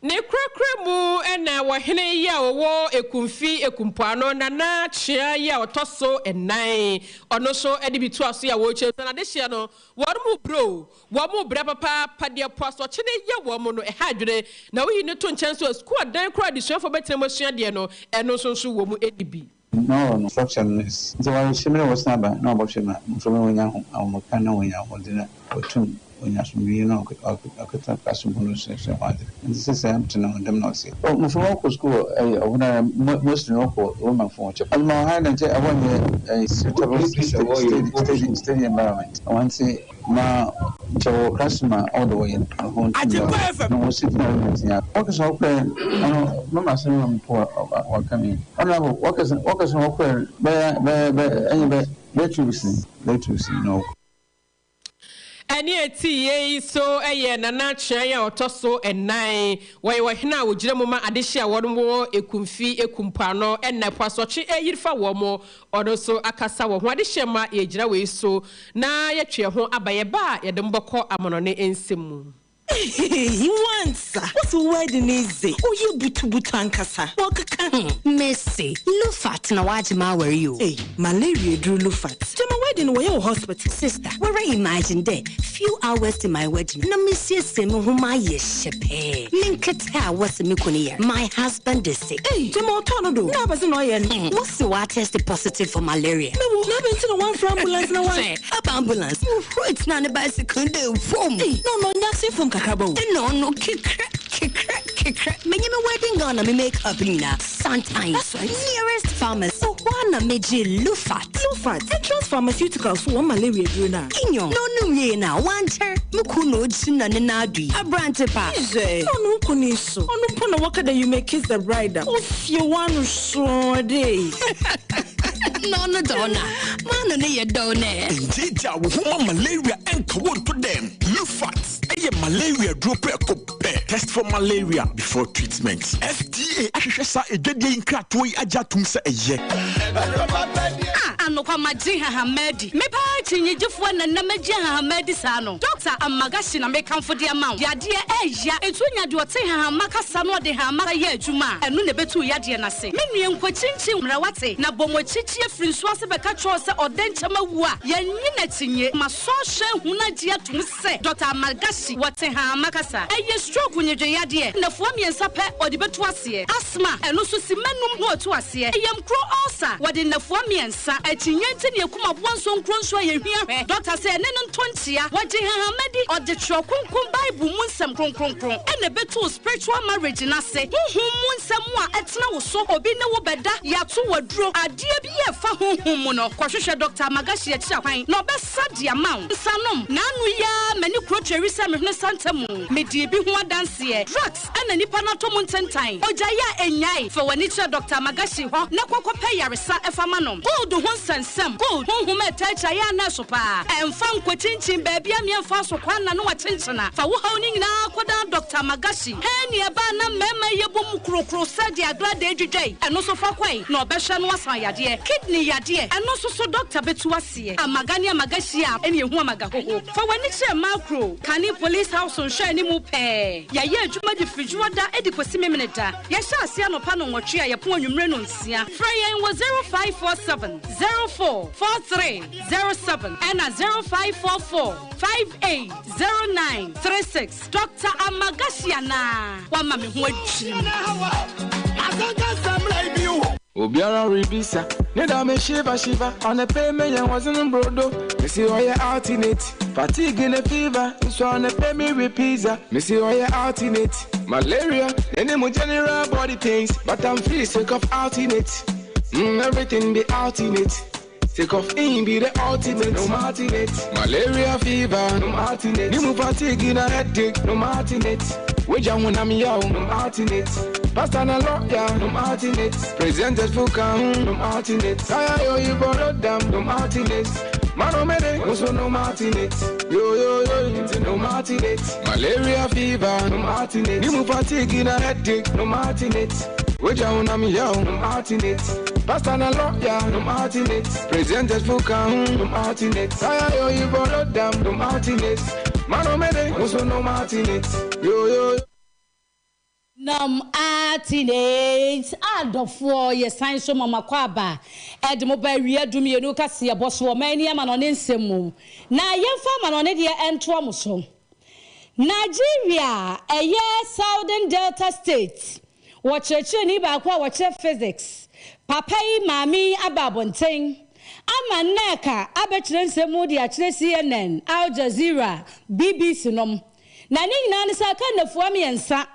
Ne korakora mu na ɔhene yi a ɔwɔ Ekumfi Ekumpoano, Nana Kyea yi a ɔtɔ so nnan, ɔno nso de bi toa so yi a wɔrekyerɛ sɛ n'adehyeɛ no, wɔn mu brɛ o, wɔn mu brɛ papaapa, deɛ po asorɔkye no yɛ wɔn no, ɛha adwene. Na woyi no to nkyɛn nso a, sukuu adan koraa a adesuafoɔ bɛtena mu asua adeɛ no, ɛno nso nso wɔn nni bi. Na ɔwɔ no structure no is ntsi wɔrehyɛ mu na wɔsan aba na wɔbɔhwɛ ma mboframba no wonya ahomka na wonya ahoɔdzen a wotum. onya asomdwee na ɔkɛtsena classroom hɔ na osuasua ho adze. Ntsi sesei tsena hɔ dɛm na ɔtse. Oh, mboframba wɔkɔ skuul wɔ ɛyɛ ɔhɔ noara mostly no wɔkɔ Romanfo hɔn chapel. Ɔdze ma hɔn dɛ nkyɛ ɛhɔ nnyɛ suitable steady steady steady environment. Hɔn ntsi ma nkyɛ wɔwɔ classroom a ɔwɔ dɛ wɔyɛ no hɔ nntum nyɛ na wɔsi na wɔyɛ ntsi a. Wɔkɛse wɔkɔɛ ɔno mama asɛm ma mpo wɔaka me honourable wɔkɛse wɔkɛse wɔkɔɛ bɛyɛ bɛyɛ bɛyɛ ɛnyɛ bɛ bɛyɛ 2 weeks ni bɛyɛ 2 weeks ni na wɔkɔ. Ɛnne a ɛte yei nso yɛ Nana Kyean a ɔtɔ so nnan. Wɔyɛ ɔhene a ɔgyina mu ma adehye a wɔn wɔ Ekumfi, Ekumpoano ɛna ɛpo asorɔkye reyiri fa wɔn. Ɔno nso akasa wɔ ho. Adehyeɛ mma yɛgyina wei so na yɛtwe yɛn ho aba. Yɛba a yɛde mo bɛkɔ amanɔne nsɛm mu. Ehehehe wansa wose wo wedding yi dze ɔyɛ butubutu ankasa wɔkeka ho. Mese Lufat na wagye m'awar yi o. Ei malaria eduru Lufat. Gyama wedding no wɔyɛ wɔ hospital. Sister, woara imagine dɛ few hours to my wedding na mesiesie me ho mayɛ hyɛpɛɛ, me nketse a wɔse me kun yar, my husband is sick. Ei gyama ɔtɔɔ no do na abɛdze na ɔyɛ no. Wɔse ɔatest positive for malaria. Mewo, na abɛn ntsi na wɔammfrɛ ambulance na wɔan. Hwɛ, aba ambulance, muhurui tsenaa ne bicycle no do vum. Ei, na ɔno ɔnnyɛ asen fam kakraba o. Nna ɔno kekrɛ, kekrɛ, kekrɛ. Menye me wedding gown na me make up nyina, santan. That's right. Nearest pharmacy, hɔ ara na megyee Lufat. Lufat, Entrance Pharmaceuticals fo wɔn malaria aduru no a. Nyew, na ɔnom wiei no a, ɔannkyɛr, mo kun na ogyina ne nan do yi, aberantse pa. Hwɛ, na ɔno wo kun yi so, ɔno mpo na wɔka dɛ you may kiss the bride a, ofie w'ano soo dei. Na ɔno dze ɔno a, m'ano no yɛ dɛw nɛ. Ngyeegyaa wo ho ma malaria nka wo nto dɛm. Lufat yɛ malaria duro prɛko pɛ. Test for malaria before treatment. FDA ahwehwɛ saa adwadie yi nkratoɔ yi agye atom sɛ ɛyɛ. Ah, anokwa magye nhahamma adi. Me paa akyinnyegyefoɔ na nnɛ magye nhahamma adi saa no. Dɔkta Amagashi na mekamfo de ama wo. Yadeɛ ɛɛya. Enti wonya deɛ ɔte nhahamma kasa na ɔde nhahamma yɛ adwuma a, ɛno na ɛbɛtu wo yadeɛ no ase. Me nua nkɔkyinkyin mmra wate, na bɔ mo akyikyie firi nsuo ase bɛka kyerɛ wo sɛ ɔdɛnkyɛm awu a, yɛnnye no akyinnye. Masɔ ahwɛ ahunu agye atom sɛ Dɔkta Amalgashi wɔ Tehama kasa. Ɛyɛ stroke nnwedwe yadeɛ. Nnafua mmiɛnsa pɛ ɔde bɛtu aseɛ. Asthma, ɛno nso simma num na watu aseɛ. Yamkuro ulcer, wɔde nnafua mmiɛnsa. Akyinnye nti na yɛkum aboa nsonkuro nso a yɛhwia hwɛ. Dɔkta sɛ ɛne no nto nkyea. Wɔgye nhahama di. Ɔde Twerɛ Kronkron Bible mu nsɛm kronkronkron na ɛbɛtu wo spiritual marriage no ase. Honhom mu nsɛm a ɛtena wo so, obi ne wo bɛda, yɛato wo aduro, adeɛ bi a ɛfa honhom mu no, kɔhwehwɛ Dɔkta Amagashi akyiri akwan na ɔbɛsa de ama wo. Nsanom, N'ano yi ara m'ani kuro tweri sɛ me hwene santa mu. Medii bi ho adanseɛ. Drugs na nipa no atɔ mu ntentan. Ogyae a ɛnnyae. Fa w'ani kyerɛ Dɔkta Amagashi hɔ na kɔ kɔpɛ yaresa fa ma no. Gold ho nsɛnsɛm, Gold, honhom a ɛtaa akyiri ayɛ a na ɛso paa. Ɛmfa nkɔkyinkyin baabi a mmea mfa so kwan na ne wakyenkyena. Fa wo haw no nyinaa kɔdan Dɔkta Amagashi. Hɛn nea ɛbaa na mmarima yi yɛbɔ mu krokro sɛ deɛ agradaa dwidwa yi, ɛno nso fa kɔe na ɔbɛhwɛ no asan yadeɛ. Kidney yadeɛ, ɛno nso so dɔkta bɛtu aseɛ. Amaga ne amaga hyia a, ɛne ɛhu amaga hoho. Fa w'ani kyerɛ Makro, kane Police House nhwɛanimu pɛɛ. Yɛayɛ adwuma de firi Dwoɔda de kɔsi Memeneda. Yɛhyɛ aseɛ anɔpa nnɔnwɔtwe a yɛpɔn anwummere nnɔnsia. Frɛ yɛn wɔ 0547 04 43 07 ɛna 0544 58 09 36. Doctor Amagashi anaa? Wama me ho adwiri me. Obiara rebisa ne da me shiva shiva on pay me yɛn wɔdze brodo me si ɔyɛ alternate fatigue ne fever nso on pay me with pizza me si ɔyɛ alternate malaria ne mu general body pains but I'm free sick of alternate everything be alternate. Take off in be the ultimate, no alternate. Malaria fever, no alternate. New fatigue in a headache, no alternate. Wager when I'm young, no alternate. Pastor na lawyer, no alternate. Presented for count, no alternate. Saya yo you borrow them, no alternate. Mano mene, also no alternate. Yo yo yo, no alternate. Malaria fever, no alternate. New fatigue in a headache, no alternate. Wager when I'm young, no alternate. Pastor na lawyer, no alternate. Presented for count, no alternate. Saya yo you borrow them, no alternate. Mano mene, also no alternate. Yo yo. Nom alternate adɔfoɔ yɛsan so ma mo akwaaba ɛde mo ba awia 12 kaseɛ bɔ so ɔman ni amanɔne nsɛm mu na yɛmfa amanɔne deɛ ɛntoa mo so. Nigeria ɛyɛ Southern Delta State wɔkyerɛkyerɛni baako a wɔkyerɛ physics papa yi maame yi aba abɔnten. Ama Nneka abɛkyerɛ nsɛm mu de akyerɛ CNN, Al Jazeera, BBC nom. Na ne nyinaa ne sɛ aka nnafua mmiɛnsa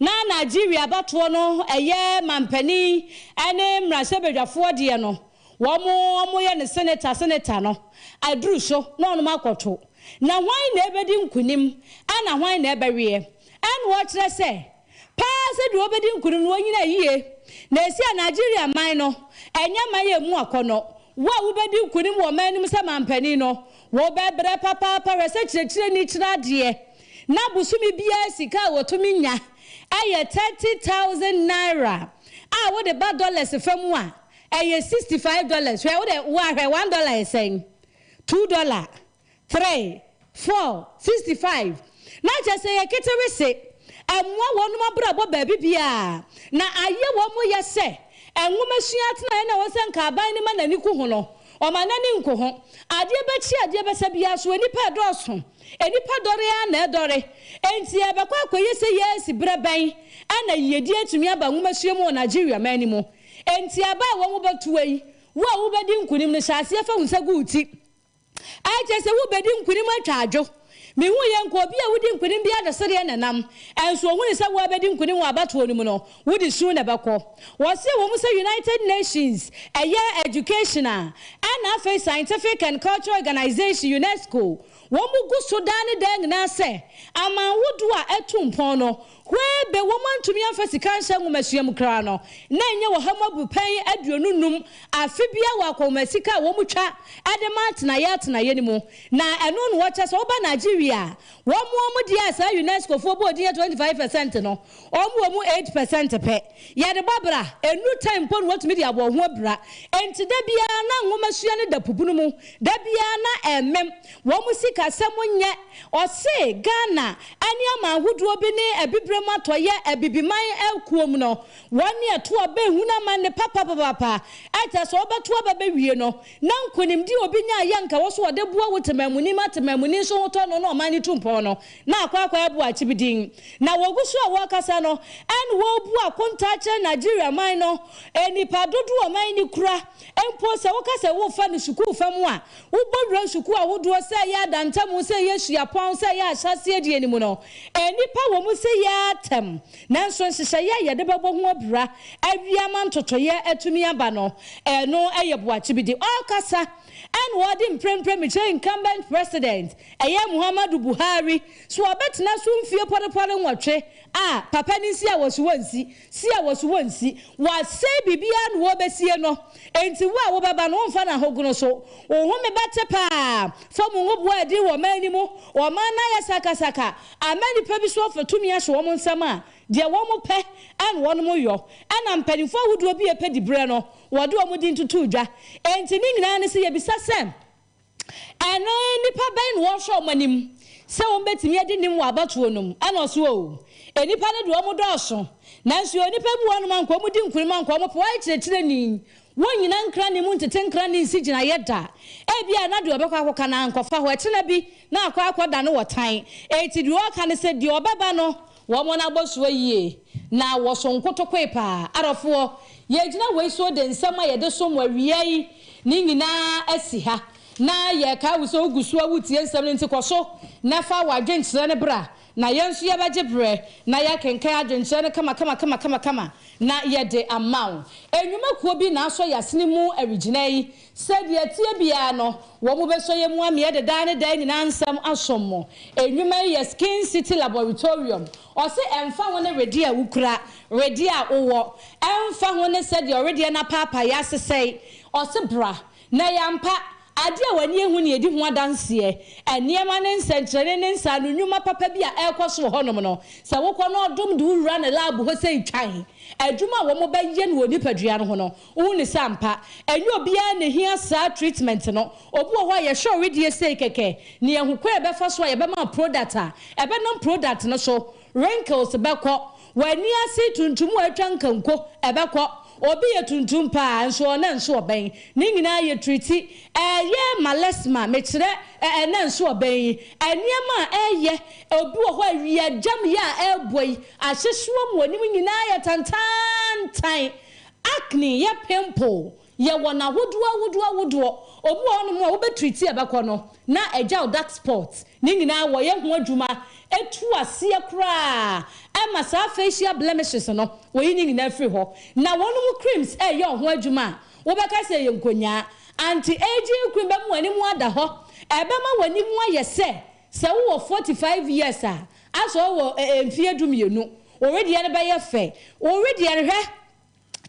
na Nigeria abatoɔ no ɛyɛ mampanin ne mmarahyɛbadwafoɔ deɛ no wɔn wɔyɛ no senator senator no aduru so na wɔnom akɔto. Na hwan na ɛbɛdi nkunim ɛna hwan na ɛbɛweɛ? Ɛna wɔkyerɛ sɛ paa sɛ deɛ ɔbɛdi nkunim no ɔnyina yie. Na ɛsi a Nigeria man no ɛnyɛ man a ɛmu akɔnɔ. Wo a wobɛdi nkunim wɔ ɔman no mu sɛ manpanin no, wobɛbrɛ papaapa. Hwɛ sɛ kyerɛkyerɛni kyerɛ adeɛ na bosome biara sika a wɔtumi nya yɛ 30,000 naira a wode ba dollars fa mu a ɛyɛ 65 dollars. Hwɛ wode wo a hwɛ one dollar yɛ sɛn? Two dollar. 3, 4, 65, Na kyerɛ sɛ yɛ ketewese, ɛmmoa wɔnom abrabɔ baabi biara, na ayɛ wɔn ya sɛ nwomasua atenaeɛ no a ɛwɔ sɛ nka aban no ma n'ani ku ho no, ɔma n'ani nku ho. Adeɛ bɛkye adeɛ bɛsa biara so, nnipa ɛdɔɔso, nnipa dɔre ara na ɛdɔre, enti ɛbɛkɔ akɔyɛ sɛ yɛasi berɛ bɛn na yiedie atumi aba nwomasua mu wɔ Nigeria man no mu. Enti aba a wɔbɛtoa yi, wo a wobɛdi nkonim no, hyɛ aseɛ fa wo nsa gu wo ti. Ɛkyerɛ sɛ wubedi nkonim atwa adwo. Mihuu yɛ nka obi a wodi nkonim biara de sereɛ na ɛnam. Ɛnso ohunuu sɛ wo a bedi nkonim wɔ abatoɔ no mu no, wode su na ɛbɛkɔ. Wɔse ɛwɔ mu sɛ United Nations, ɛyɛ Educational, ɛna afei Scientific and Cultural Organization, UNESCO, wɔn gu so daa ne daa nyinaa sɛ aman hodoɔ a atu mpɔn no, Hwɛ bɛ wɔn antumi amfa sika anhyɛ nwomasua mu koraa no, na ɛnyɛ ɔha mu abupɛn 25 afe biara wɔ akɔnhoma sika a wɔn twa de ma atenaeɛ atenaeɛ no mu. Na ɛno na wɔkyɛ sɛ woba Nigeria a, wɔn wɔn deɛ a saa UNESCO foɔ bɔɔ din yɛ 25 percent no, wɔn wɔ mu 8 percent pɛ. Yɛde bɔ bra, ɛnnuru time mpo na wɔatumi de abɔ wɔn ho abira. Enti da biara na nwomasua no da pubunu mu, da biara na ɛmem. Wɔn sikasɛm nyɛ. Ɔse Ghana ne aman ahodoɔ bi ne Abibirem Atɔeɛ Abibiman akuo mu no, wɔn ne ɛto aba ehunu amanne papapapapa. Ɛkyɛ sɛ wobɛto aba bɛwie no, na nkonimdie a obi nyaeɛ a nka wɔ so ɔde boa wo temanmuni ma temanmuni nso ho tɔ no na ɔman no tu mpɔn no, na akɔ akɔyɛ boakye din. Na wɔgu so a wɔrekasa no, ɛne wɔrebu akontaa kyerɛ Nigeria man no nnipa dodoɔ a ɔman no kura. Mpo sɛ woka sɛ worefa no sukuu fa mu a, Wobɔ wura sukuu ahodoɔ sɛ ɛyɛ adantamu, sɛ ɛyɛ suapɔn, sɛ ɛyɛ ahyɛaseɛ deɛ no mu no, nnipa wɔ mu sɛ yɛ ara tɛm. Nanso nhyehyɛeɛ a yɛde bɛbɔ ho abira awie ama ntotoeɛ atumi aba no, ɛno yɛ boakye bi de. Ɔrekasa ɛna ɔde mprempren mekyerɛ incumbent president, ɛyɛ Muhammadu Buhari, so ɔbɛtena so mfie pɔrepɔre nwɔtwe a, papa no nsi a wɔsi wɔnsi. Si a wɔso wɔnsi. Wɔasɛe biribiara na wɔrebɛsie no. Enti wo a wobɛba no, womfa no ahogono so. Wo home bɛte paa. Fam nwoboa a ɛdin wɔ ɔman no mu. Ɔman no ayɛ sakasaka. Ama nnipa bi so afa tumi ahyɛ wɔn nsam a, deɛ wɔpɛ na wɔyɔ. Ɛna mpanimfoɔ ahodoɔ bi a ɛpɛ diberɛ no, wɔde wɔn din totoo dwa. Enti ne nyinaa ne sɛ yɛbisa sɛ, Ɛno nnipa bɛn na wɔhwɛ wɔn anim sɛ wɔbɛtumi adi nim wɔ abatoɔ no mu? Ɛna ɔse, Oo, nnipa no deɛ wɔn dɔɔso, nanso yɛwɔ nnipa bi wɔ hɔnom a anka wɔn di nkunim, anka wɔn pɛ, wɔayɛ kyerɛkyerɛni, wɔnnyina nkrane mu ntete nkrane nsi gyinaeɛ da, ebia na deɛ ɔbɛkɔ akɔka no ankɔfa hɔ, ɛkyena bi na akɔ akɔda no wɔ tan. Enti deɛ ɔreka ne sɛ, deɛ ɔbɛba no, Wɔn abɔsoɔ yie, na wɔso nkotokoe paa. Adɔfoɔ, yɛgyina wei so de nsɛm a yɛde som mo awia yi ne nyinaa asi ha. Na yɛrekae wo sɛ wogu so a woretie nsɛm no nti kɔ so na fa w'adwenkyerɛ no bra, na yɛn nso yɛbɛgye berɛ na yɛakenkan adwenkyerɛ no kamakamakamakama na yɛde ama wo. Nnwuma kuo bi na asɔ yɛn asene mu awigyina yi. Sɛdeɛ ɛteɛ biara no, wɔbɛsɔ yɛn mu ama yɛde daa ne daa nyinaa nsɛm asom mo. Nnwuma yi yɛ Skin City Laboratorium. Ɔse ɛmfa ho ne wedeɛ a wokura, wedeɛ a wowɔ, ɛmfa ho ne sɛdeɛ ɔwedeɛ no apaapaeɛ asesɛe, ɔse bra. Na ɛyɛ ampa, adeɛ a w'ani ahu na yɛdi ho adanseɛ. Nneɛma ne nsɛnkyerɛnne ne nsaano nnwuma papa bi a ɛrekɔ so wɔ hɔnom no, sɛ wokɔ na ɔdom de wo wura ne lab hɔ sei twan, adwuma a wɔbɛyɛ no wɔ nipadua no ho no, Wohu no sɛ ampa, ɛnyɛ obiara na ehia saa treatment no. Obi wɔ hɔ a yɛhwɛ ɔwedeɛ sei kɛkɛ na yɛahu kwan a yɛbɛfa so a yɛbɛma wo product a ɛbɛnam product no so, wrinkles bɛkɔ, w'ani ase tuntum a atwa nkanko ɛbɛkɔ. Obi yɛ tuntum paa nso ɔna nso ɔbɛn. Ne nyinaa yɛ treati. Ɛyɛ malesma, mekyerɛ ɛna nso ɔbɛn yi. Nneɛma a ɛyɛ, obi wɔ hɔ a awia gyam yɛ a ɛrebɔ yi, ahyehyewa mu w'anim nyinaa yɛ tantaantan. Acne yɛ pimple, yɛwɔ no ahodoɔ ahodoɔ ahodoɔ. Obi wɔ hɔnom a wobɛ treat a ɛbɛkɔ no na agyaw dark spot. Ne nyinaa wɔyɛ ho adwuma tu aseɛ koraa ma saa facial blemishes no wɔyi ne nyinaa firi hɔ. Na wɔnom creams ɛyɛ ho adwuma a wobɛka sɛ ɛyɛ nkonyaa. Anti-aging cream bɛma w'anim ada hɔ, ɛbɛma w'anim ayɛ sɛ sɛ wowɔ 45 years a asɛ wowɔ mfeɛ 12. Wo wedeɛ no bɛyɛ fɛ. Wo wedeɛ no hwɛ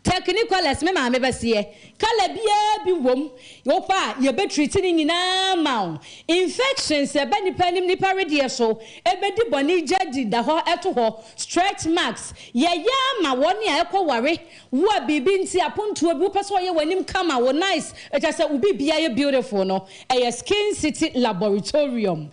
Technicolors me maame bɛseɛ colour biara bi wom wopɛ a yɛbɛ treat ne nyinaa ma wo. Infections ɛba nipa anim nipa wedeɛ so ɛbɛdi bɔne gya di da hɔ ɛto hɔ stretch marks yɛyɛ ama wɔn a ɛkɔ ware wo a biribi nti apontoɔ bi wopɛ sɛ ɔyɛ w'anim kama wo nice kyerɛ sɛ wo biribiara yɛ beautiful no ɛyɛ Skin City Laboratorium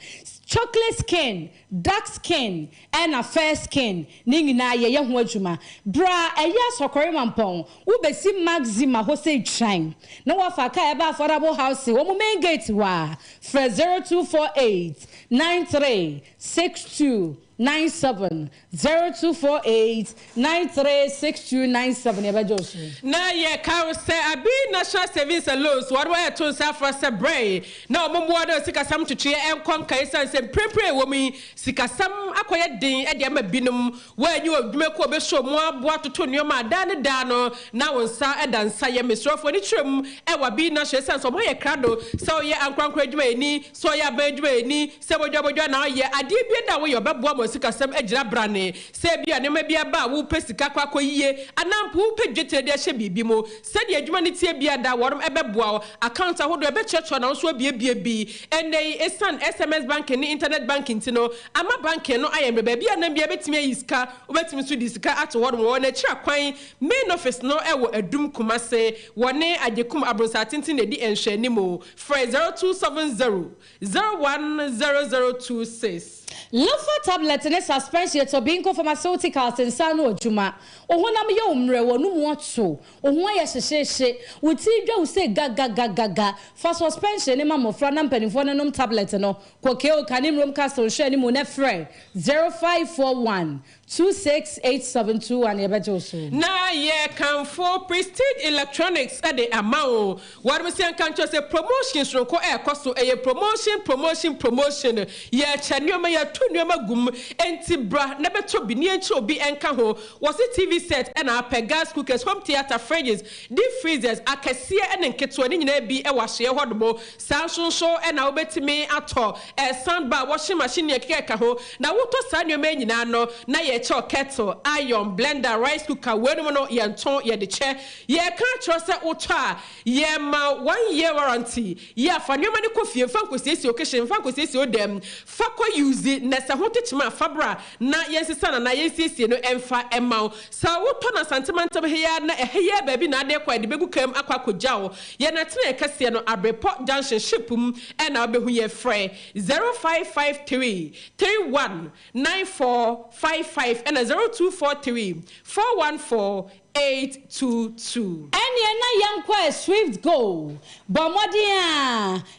chocolate skin dark skin ɛna fair skin ne nyinaa yɛyɛ ho adwuma. Bra ɛyɛ Asɔkɔre Mampɔn, wo bɛsi Maxima hɔ sei twan na wafa car ɛba Affordable Housing wɔn main gate hɔ a, frɛ 0248 93 62 97, 0248 93 62 97 yɛbɛgye wo so. Na yɛka wo sɛ Abi National Savings and Loans wɔn ɛreto nsa afrɛ sɛ brɛ na wɔn mmoa na sikasɛm ntotoeɛ nkɔ nkan esiane sɛ mprempren a ɛwɔ mu yi sikasɛm akɔyɛ den de ama binom. Wɔanyi wɔn dwumakuo a wɔbɛsɔ mu aboa atoto nneɛma a daa ne daa no na wo nsa da nsa yam. Mesrɛfoɔ ani kyerɛ mu wɔ Abi National esiane sɛ wɔayɛ krado sɛ ɔyɛ ankorankoro adwumayɛni, sɛ ɔyɛ aban adwumayɛni, sɛ bodwabodwa na ɔyɛ adeɛ biara a woyɛ ɔbɛboa ma sikasɛm agyina brane. Sɛ ebia nneɛma bi aba a worepɛ sika akɔ akɔyie anaa mpo worepɛ dwetire de ahyɛ biribi mu. Sɛdeɛ adwuma no teɛ biara da wɔnom ɛbɛboa wo. Account ahodoɔ ɛbɛkyerɛkyerɛ na wo nso abuebue bi. Ɛnnɛ yi ɛsiane SMS banking ne internet banking nti no ama banking no ayɛ mmerɛ. Baabi a nam biara bɛtumi ayi sika. Wobɛtumi nso de sika ato hɔnom. Wɔwɔ n'akyiri akwan. Main office no wɔ Adum, Kumase. Wɔne Agyekum Abronsah Tenten na ɛdi nhwɛanimu. Frɛ 0270 010026. Lofa tablet ne suspension yɛ Tobinco Pharmaceuticals nsa ano adwuma. Wo honam yɛ wo mmerɛ, w'anomu ato, wo ho ayɛ hyehyeehye, wo ti dwa wo sei gagagagaga. Fa suspension no ma mmɔfra na mpanimfoɔ no nom tablet no. Kɔ KO Kanem Rome Castle nhwɛanimu na frɛ 0541 268721 yɛbɛgye wo so. Na yɛkamfo Prestige Electronics de ama wo. Wɔnom sɛ nka nkyerɛ sɛ promotion soronko ɛrekɔ so. Ɛyɛ promotion, promotion, promotion. Yɛrekyɛ nneɛma, yɛreto nneɛma gu mu. Enti bra na bɛtɔ bi na yɛnkyɛ obi nka ho. Wɔse TV set na apɛ, gas cookers, home theatre, fridges, deep freezers, akɛseɛ ne nketewa ne nyinaa bi wɔ ahyeɛ hɔ nom. Saa nso nso na wobɛtumi atɔ sound bar, washing machine ne ɛkeka ɛka ho. Na wotɔ saa nneɛma yi nyinaa no, na yɛkyɛ wo kettle, iron, blender, rice cooker, weinom no yɛntɔn, yɛde kyɛ. Yɛreka akyerɛ wo sɛ wotɔ a, yɛma wo one year warranty. Yɛ a, fa nneɛma no kɔ fie, mfa nkɔsiesie wo kitchen, mfa nkɔsiesie wo dan mu, fa kɔ use, na sɛ ho tekyema a, fa bra na yɛnsesa no anaa yɛnsiesie no mfa mma wo. Sɛ wotɔ no Asante mantam ha yi ara na ɛha yi ara baabi na ade rekɔ a, yɛde bɛgu kaa mu akɔ akɔgya wo. Yɛn atenaeɛ kɛseɛ no, Abrepɔ Junction, ship mu na wobɛhu yɛn. Frɛ 0553 31 9455 ɛna 0243 414 822. Ɛneɛ na yɛnkɔ ɛ Swift Go! Bɔ mmɔden a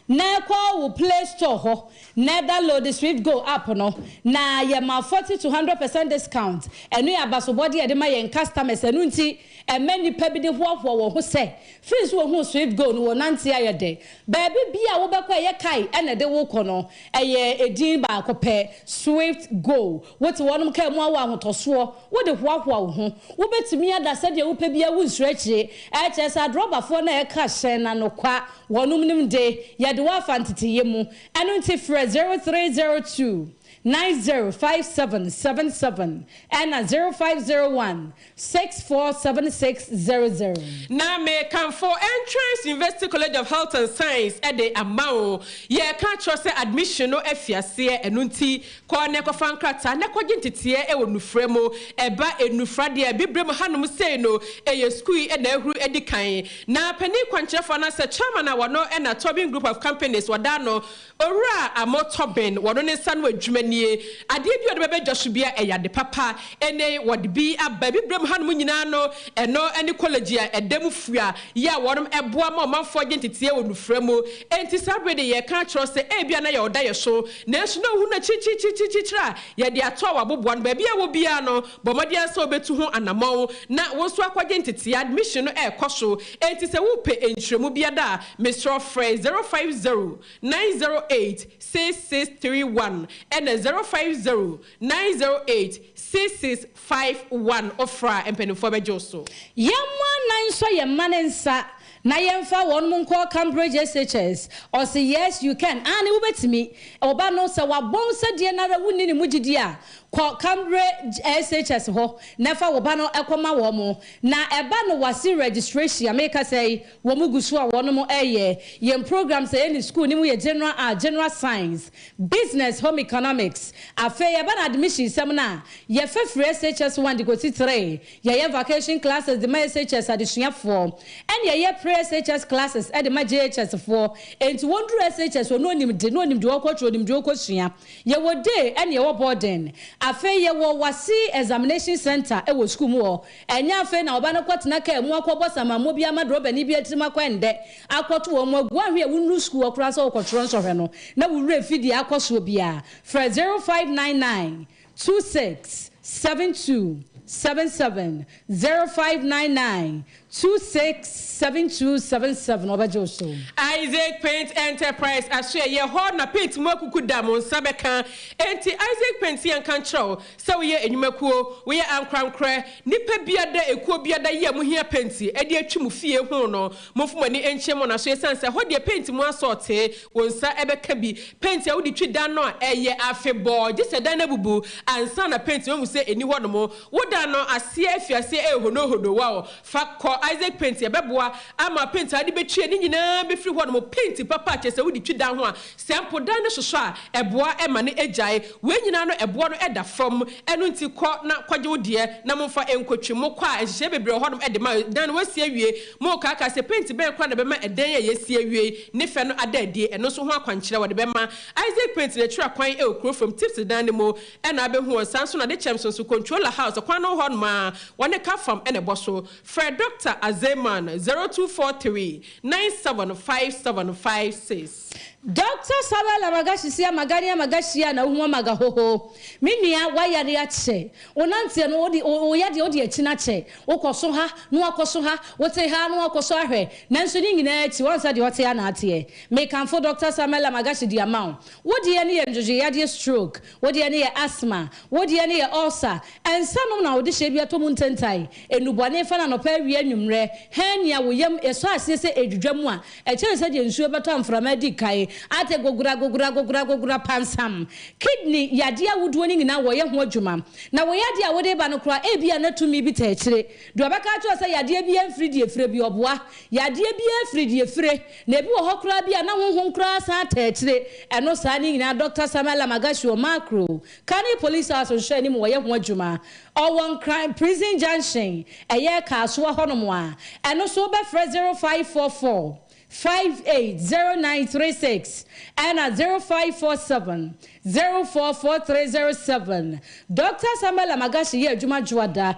na kɔ wo play store hɔ na download Swift Go app no na yɛma 40 to 100 percent discount. Ɛno yɛ abasobɔdeɛ a yɛde ma yɛn customers, ɛno nti ɛma nnipa bi de hoahoa wɔn ho sɛ firi nso wɔhuu Swift Go no wɔn nante ayɛ dɛ. Baabi biara a wobɛkɔ a ɛyɛ kae na ɛde wo kɔ no, ɛyɛ edin baako pɛ, Swift Go. Wote wɔnom kaa mu a wɔ ahotɔsoɔ, wode hoahoa wo ho. Wobɛtumi ada sɛdeɛ wopɛ biara wonsuro akyire. Ɛkyerɛ sɛ adrɔbafoɔ no a ɛka hyɛn no ano kwa, wɔnom nim de, yɛde wo afa nteteyɛ mu. Ɛno nti frɛ 0302 905777 ɛna 0501 647600. Na mekamfo Entrance University College of Health and Science de ama wo. Yɛreka akyerɛ wo sɛ admission no afi aseɛ, ɛno nti kɔ na kɔfa nkrataa na kɔgye nteteɛ wɔ nnufra mu. Ɛba nnufra deɛ a, Abibirem hanom sei no, ɛyɛ sukuu yi na ahuru adi kan. Na panin kwankyerɛfoɔ anaasɛ chairman a wɔno na Tobin Group of Companies wɔda ano, Owura Amo Tobin, wɔno ne nsa ano adwuma nie. nie. Adeɛ bi a wɔde bɛba dwa so biara ɛyɛ ade papa. Ɛnnɛ yi wɔde bi aba Abibirem hanom nyinaa no, ɛno ne kɔlɛgyi a ɛda mu fua yi a wɔnom boa ma ɔmanfoɔ gye nteteɛ wɔ nufra mu. Enti saa berɛ yi deɛ yɛreka akyerɛ wo sɛ ebia na yɛwɔ da yɛ so, nanso na wohu no akyirikyirikyirikyiri a yɛde ato a wɔaboboa no. Baabi a ɛwɔ biara no, bɔ mmɔden ara sɛ wobɛtu ho anammɔn na wo nso akɔgye nteteɛ. Admission no rekɔ so, enti sɛ worepɛ nkyerɛmu biara a, mesrɛ wo frɛ 050 908 6631 ɛna 050 908 6651. Wofrɛ a, mpanimfoɔ bɛgye wo so. Yɛmmɔ anan nsɔ yɛn mma no nsa na yɛmfa wɔnom nkɔ Cambridge SHS. Ɔse yes you can, aane wobɛtumi. Wo ba no sɛ wabɔn sɛ deɛn ara wonni ne mu gyidie a, kɔ Cambridge SHS hɔ na fa wo ba no kɔma wɔn. Na ɛba no wase registration a mekasa yi, Wɔn gu so a wɔnom ɛyɛ yɛn programs a ɛni school no mu yɛ General Art, General Science, Business, Home Economics. Afei ɛba no admission sɛm no a, yɛfa firi SHS one de kɔsi three. Yɛyɛ vacation classes de ma SHS adesuafoɔ. Ɛna yɛyɛ pre SHS classes de ma JHS foɔ. Enti wɔn duru SHS hɔ no ɔnim de, na ɔnim deɛ ɔrekɔtwerɛ, ɔnim deɛ ɔrekɔsua. Yɛwɔ day ɛna yɛwɔ boarding. Afei yɛwɔ WASSCE examination centre wɔ school mu hɔ. Ɛnyɛ afei na ɔba no kɔtena kaa mu akɔbɔ samammo bi ama drɔbani bi atirim akɔ ɛndɛ akɔto wɔn agu. Woanhwɛ a wonnuru sukuu hɔ koraa sɛ wokɔtwerɛ nsɔhwɛ no na wo werɛ fi deɛ akɔ soɔ biara. Frɛ 0599 26 72 77, 0599 26 72 77 wɔbɛgye wo so. Isaac Paint Enterprise asoɛeɛ hɔ na paint mu akuku da mo nsa bɛka. Enti Isaac Paint yɛnka nkyerɛ wo Sɛ woyɛ nnwumakuo, woyɛ ankorankorɛ, nnipa biada, ekuo biada yi a mohia penti de atwi mo fie ho no, momfa mo ani nkyerɛ mo na so ɛsiane sɛ ɛhɔ deɛ penti mu asɔɔtee, wo nsa bɛka bi. Penti a wode twi dan no a, ɛyɛ afebɔɔ, gye sɛ dan no abubu ansa na penti no ahu sɛ ɛnni hɔnom. Wo dan no aseɛ afi aseɛ ɛrehonohono wo a, fa kɔ Isaac Paint, ɛbɛboa ama penti a wode bɛtwi ne nyinaa bɛfiri hɔnom. Penti papa a kyerɛ sɛ wode twi dan ho a, Sɛ mpo dan no sosɔ a, ɛboa ma no gyae. Wei nyinaa no, ɛboɔ no da fam. Ɛno nti, kɔ na kɔgye wo deɛ na momfa nkɔtwi. Mokɔ a, nhyehyɛeɛ bebree wɔ hɔnom de ma dan no wɔasi awie. Morekaakaa sɛ, Penti bɛn koraa na ɛbɛma ɛdan yi a yɛasi awie yi ne fɛ no ada adie? Ɛno nso ho akwankyerɛ wɔde bɛma. Isaac Paint na ɛkyerɛ kwan wɔ kuro fam, Tipsy dan no mu na wobɛhu wɔn. Saa nso na Adekyɛm nso nso, Controller House kwan no hɔnom ara, wɔne Car Farm na ɛbɔ so. Frɛ Dɔkta Azeman, 0243 975756. Doctor Samuel Amagashi si Amagani Amagashi a na wohu Amagahoho. Me nua w'ayare akyɛ. Wo nanteɛ no wode wo yadeɛ wode akyin akyɛ. Wo kɔ so ha na wakɔ so ha, wo te ha na wakɔ so ahwɛ. Nanso ne nyinaa akyi woahu sɛ deɛ ɔte ha na ateɛ. Me kamfo Doctor Samuel Amagashi de ama wo. Wo deɛ no yɛ ndwodwoeɛ yadeɛ stroke, wo deɛ no yɛ asthma, wo deɛ no yɛ ulcer. Nsa nom na wode hyɛ bi atɔ mu ntentan. Nnubɔne fa no anɔpa awia anwummerɛ. Hernia wo yam ɛsɔ aseɛ sɛ ɛredwidwa mu a Ɛkyɛn sɛdeɛ nsuo bɛtɔ a mframa adi kan ate gogora gogora gogora gogora pansam. Kidney yadeɛ ahodoɔ no nyinaa wɔyɛ ho adwuma. Na wo yadeɛ a wode reba no koraa ebia na tumi bi taa akyire. Deɛ ɔbɛka akyerɛ wo sɛ yadeɛ biara mfiri deɛ ɛfire bi ɔboa. Yadeɛ biara firi deɛ ɛfire. Na ebi wɔ hɔ koraa bi a na honhom koraa san taa akyire. Ɛno saa ne nyinaa Doctor Samuel Amagashi wɔ Makro, Kane Police House nhwɛ anim wɔyɛ ho adwuma. Ɔwɔ Nkran Prison Junction, ɛyɛ Kasoa hɔnom a, ɛno nso wobɛfrɛ 0544 580936 ɛna 0547 044307. Dɔkta Samuel Amagashi yɛ adwuma Dwoada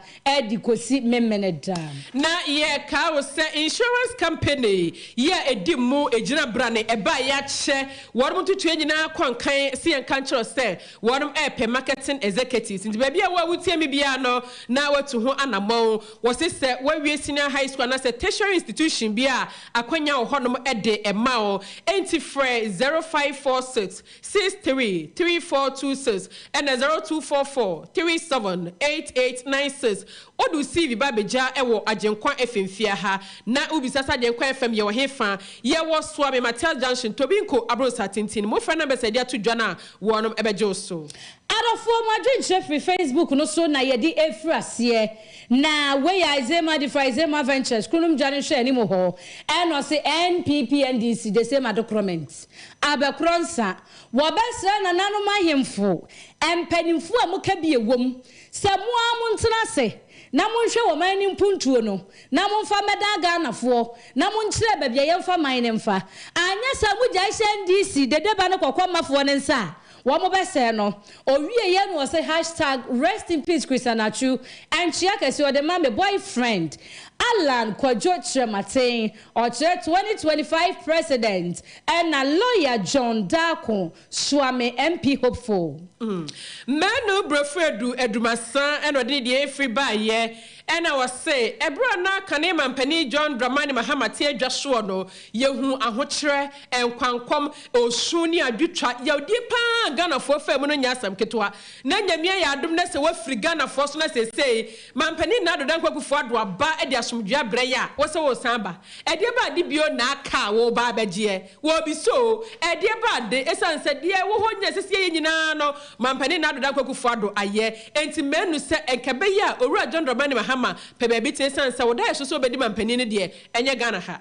de kɔsi Memeneda. Na yɛkaa wo sɛ insurance company yi a ɛdi mmu ɛgyina brane ɛbaeɛ akyɛ wɔnom ntotoeɛ nyinaa kɔ nkan se yɛnka nkyerɛ wo sɛ Wɔnom ɛɛpɛ marketing executives nti baabi a wo a wotie me biara no na watu ho anamɔn. Wɔse sɛ woawie senior high school anaasɛ tertiary institution bi a akwanya wɔ hɔnom de ma wo. Enti frɛ 0546 63 3426 ɛna 0244 37 8896. Wode wo CV ba abɛgya wɔ Agyenkwa FM fie ha na wobisa sɛ Agyenkwa FM yɛwɔ hefa? Yɛwɔ Suame Mathias Junction, Tobinco Abronsa Tenten. Mofrɛ numbers a yɛde ato dwa no a Wɔnom bɛgye wo so. Adɔfoɔ mo adwenkyerɛ firi Facebook no so na yɛde refiri aseɛ. Na wei yɛ Isaiah de firi Isaiah Ventures, Kronum Dwa no nhwɛanim hɔ. Ɛna ɔse NPP NDC the same adekorɔment. Abɛkorɔ nsa. Wɔbɛsrɛ nananom ahemfo, mpanimfoɔ a moka bi ɛwom, sɛ mo ara montena ase na monhwɛ ɔman no mpuntuo no na momfa mmɛdan Ghanafoɔ na monkyerɛ baabi a yɛmfa man no mfa. Anyɛ saa mogyae hyɛ NDC, Dedeba ne Kɔkɔmmafoɔ no nsa a, wɔn bɛsɛe no. Ɔwieɛ no ɔse hashtag rest in peace Christian Atsu, nkyea kɛseɛ ɔde ma me boyfriend Allan Kwadwo Kyerematen, ɔkyerɛ 2025 president ɛna lawyer John Darko Suame MP hopeful. Manu Brofo Adu Adumasa na ɔde ne deɛ ɛfiri baeɛ ɛna ɔse ɛberɛ a na kane mampanin John Dramani Mahama te adwa soɔ no yɛhuu ahokyerɛ, nkwankɔm, osu ne adwotwa, yawdie paa a Ghanafoɔ faa mu no nyɛ asɛm ketewa. Na Nyame ayɛ adom na sɛ wafiri Ghanafoɔ so na seesei mampanin Nana Addo Dankwa Akufo Addo aba de asomdwoeɛ abrɛ yɛ a, wosɛ woresan ba? Ɛdeɛ ba ade bio na aka a woreba abɛgyeɛ? Wɔrebisa oo, ɛdeɛ ba ade, ɛsiane sɛ deɛ ɛwɔ hɔ nyinaa ɛsɛ sɛ yɛyɛ nyinaa no, Mampanin Nana Addo Dankwa Akufo Addo ayɛ. Enti manu sɛ ɛnka ɛbɛyɛ a Owura John Dramani Mahama pɛ baabi tena ɛsiane sɛ wo daeɛso sɛ wobɛdi mampanin no deɛ, ɛnyɛ Ghana ha.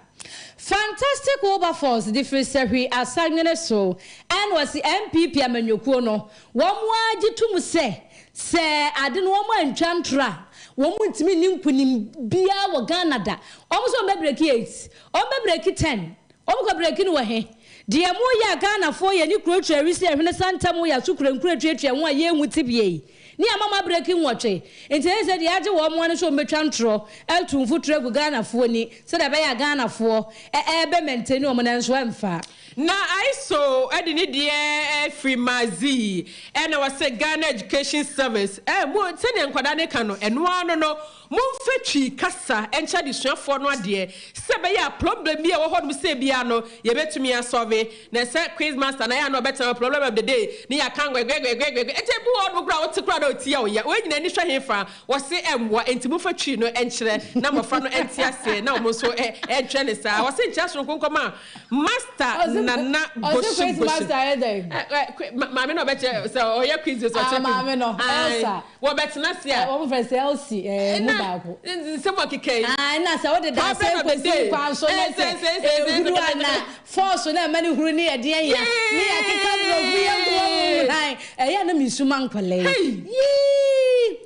Fantastic Wilberforce de firi Sahwi Asanwene so ɛna ɔse NPP amanyɔkuo no wɔn ara gye tom sɛ sɛ ade no wɔn antwa ntorɔ a wɔn ntumi nni nkunim biara wɔ Ghana da. Wɔn nso wɔn bɛ breki eight, wɔn bɛ breki ten, Wɔn kɔ breki no wɔ he? Deɛ mo yɛ a Ghanafoɔ yɛ ne kuro twa awisi ɛhwene santam yɛ aso kurenkure tuatua ho a yɛnhu tebea yi ne ama mo abreki nwɔtwe nti ɛyɛ sɛ deɛ agye wɔn ano sɛ wɔn bɛtwa ntorɔ atu mfuturo agu Ghanafoɔ ni sɛdeɛ ɛbɛyɛ a Ghanafoɔ ɛbɛ maintain wɔn nanso ɛmfa. Na ISO de ne deɛ firi Mazi ɛna wɔsɛ Ghana Education Service eh mo sɛdeɛ nkwadaa no ka no ɛno ara no no Momfa Twi kasa nkyerɛ adesuafoɔ no adeɛ sɛ ɛbɛyɛ a problem bi a ɛwɔ hɔnom sɛ biara no yɛbɛtumi asɔve. Na sɛ quiz master no ayɛ a na ɔbɛtena hɔ problem of the day ne yɛaka ngwɛgwɛgwɛgwɛgwɛ nti ebi wɔ hɔnom koraa a wote koraa na ɔti yɛ wo ya. Wei nyinaa ani hwɛ hefa? Wɔse ɛmmoa nti momfa Twi no nkyerɛ na mmɔfra no nte aseɛ na wɔn nso ntwerɛ no saa. Wɔse nkyerɛ sononko nkɔma Master Nana Ɔse Goshi quiz Goshi. master ayɛ dɛn? Ɛ, ɛ, maame no ɔbɛkyerɛ sɛ ɔyɛ quiz sɛ ɔkyerɛ Ah, maame no, quiz. Elsa. Wɔbɛtena ase a. Wɔn fɛ sɛ Elsie ɛɛ mu baako. Nsɛm ɔkeka yi. Ah, na sɛ wode dansɛn kɔsi kwan so na sɛ ehuru ana fɔɔso na ɛma ne huru ne yɛ deɛ ya ne yɛ keka borɔfo yɛ nkoa mu han ɛyɛ na mesu ma nkɔla yi yii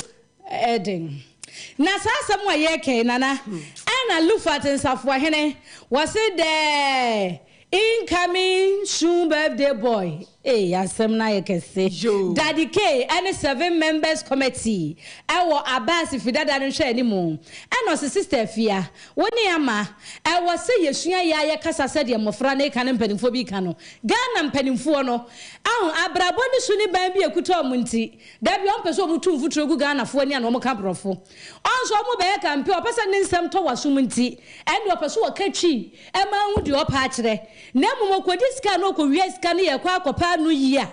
ɛden na saa asɛm a yɛkɛ yi nana ɛna Lufat nsafoahene wɔse dɛɛ Incoming soon birthday boy ei asɛm no ayɛ kɛse Daddy K ɛne seven members committee ɛwɔ Abass Fidada no nhwɛ animu ɛna ɔse sister Afia wo ne Ama ɛwɔ sɛ yɛsua yɛ a yɛkasa sɛdeɛ mmɔfra no reka ne mpanimfoɔ bi reka no Ghana mpanimfoɔ no ahu abrabɔ ne su ne ban bi a ɛkuta wɔn nti da bi wɔn pɛ sɛ wɔn tu mfuturo gu Ghanafoɔ ani a na wɔn ka borɔfo Ɔnso ɔmo bɛyɛ kampe ɔpɛ sɛ ne nsɛm tɔ w'asom nti ɛnde ɔpɛ sɛ ɔka twi ɛma ahu deɛ ɔpɛ akyerɛ na mmom ɔkɔdi sika na ɔkɔwia sika no yɛkɔ akɔpɛ ano yie a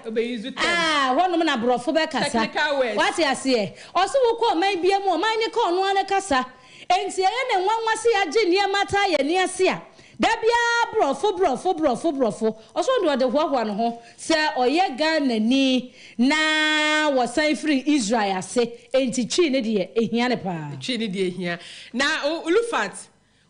ah hɔnom na aborɔfo bɛkasa wate aseɛ ɔse wokɔ ɔman bia mu ɔman no ka ɔno ara ne kasa enti ɛyɛ ne nwanwa sɛ yɛagye nneɛma ataa yɛn ani ase a da biara borɔfo borɔfo borɔfo borɔfo ɔse ɔno deɛ ɔde hoahoa ne ho sɛ ɔyɛ Ghanani na wɔsan firi Israel ase, enti Twi no deɛ ɛhia no paa. Twi no deɛ ɛhia. Na Ulufat,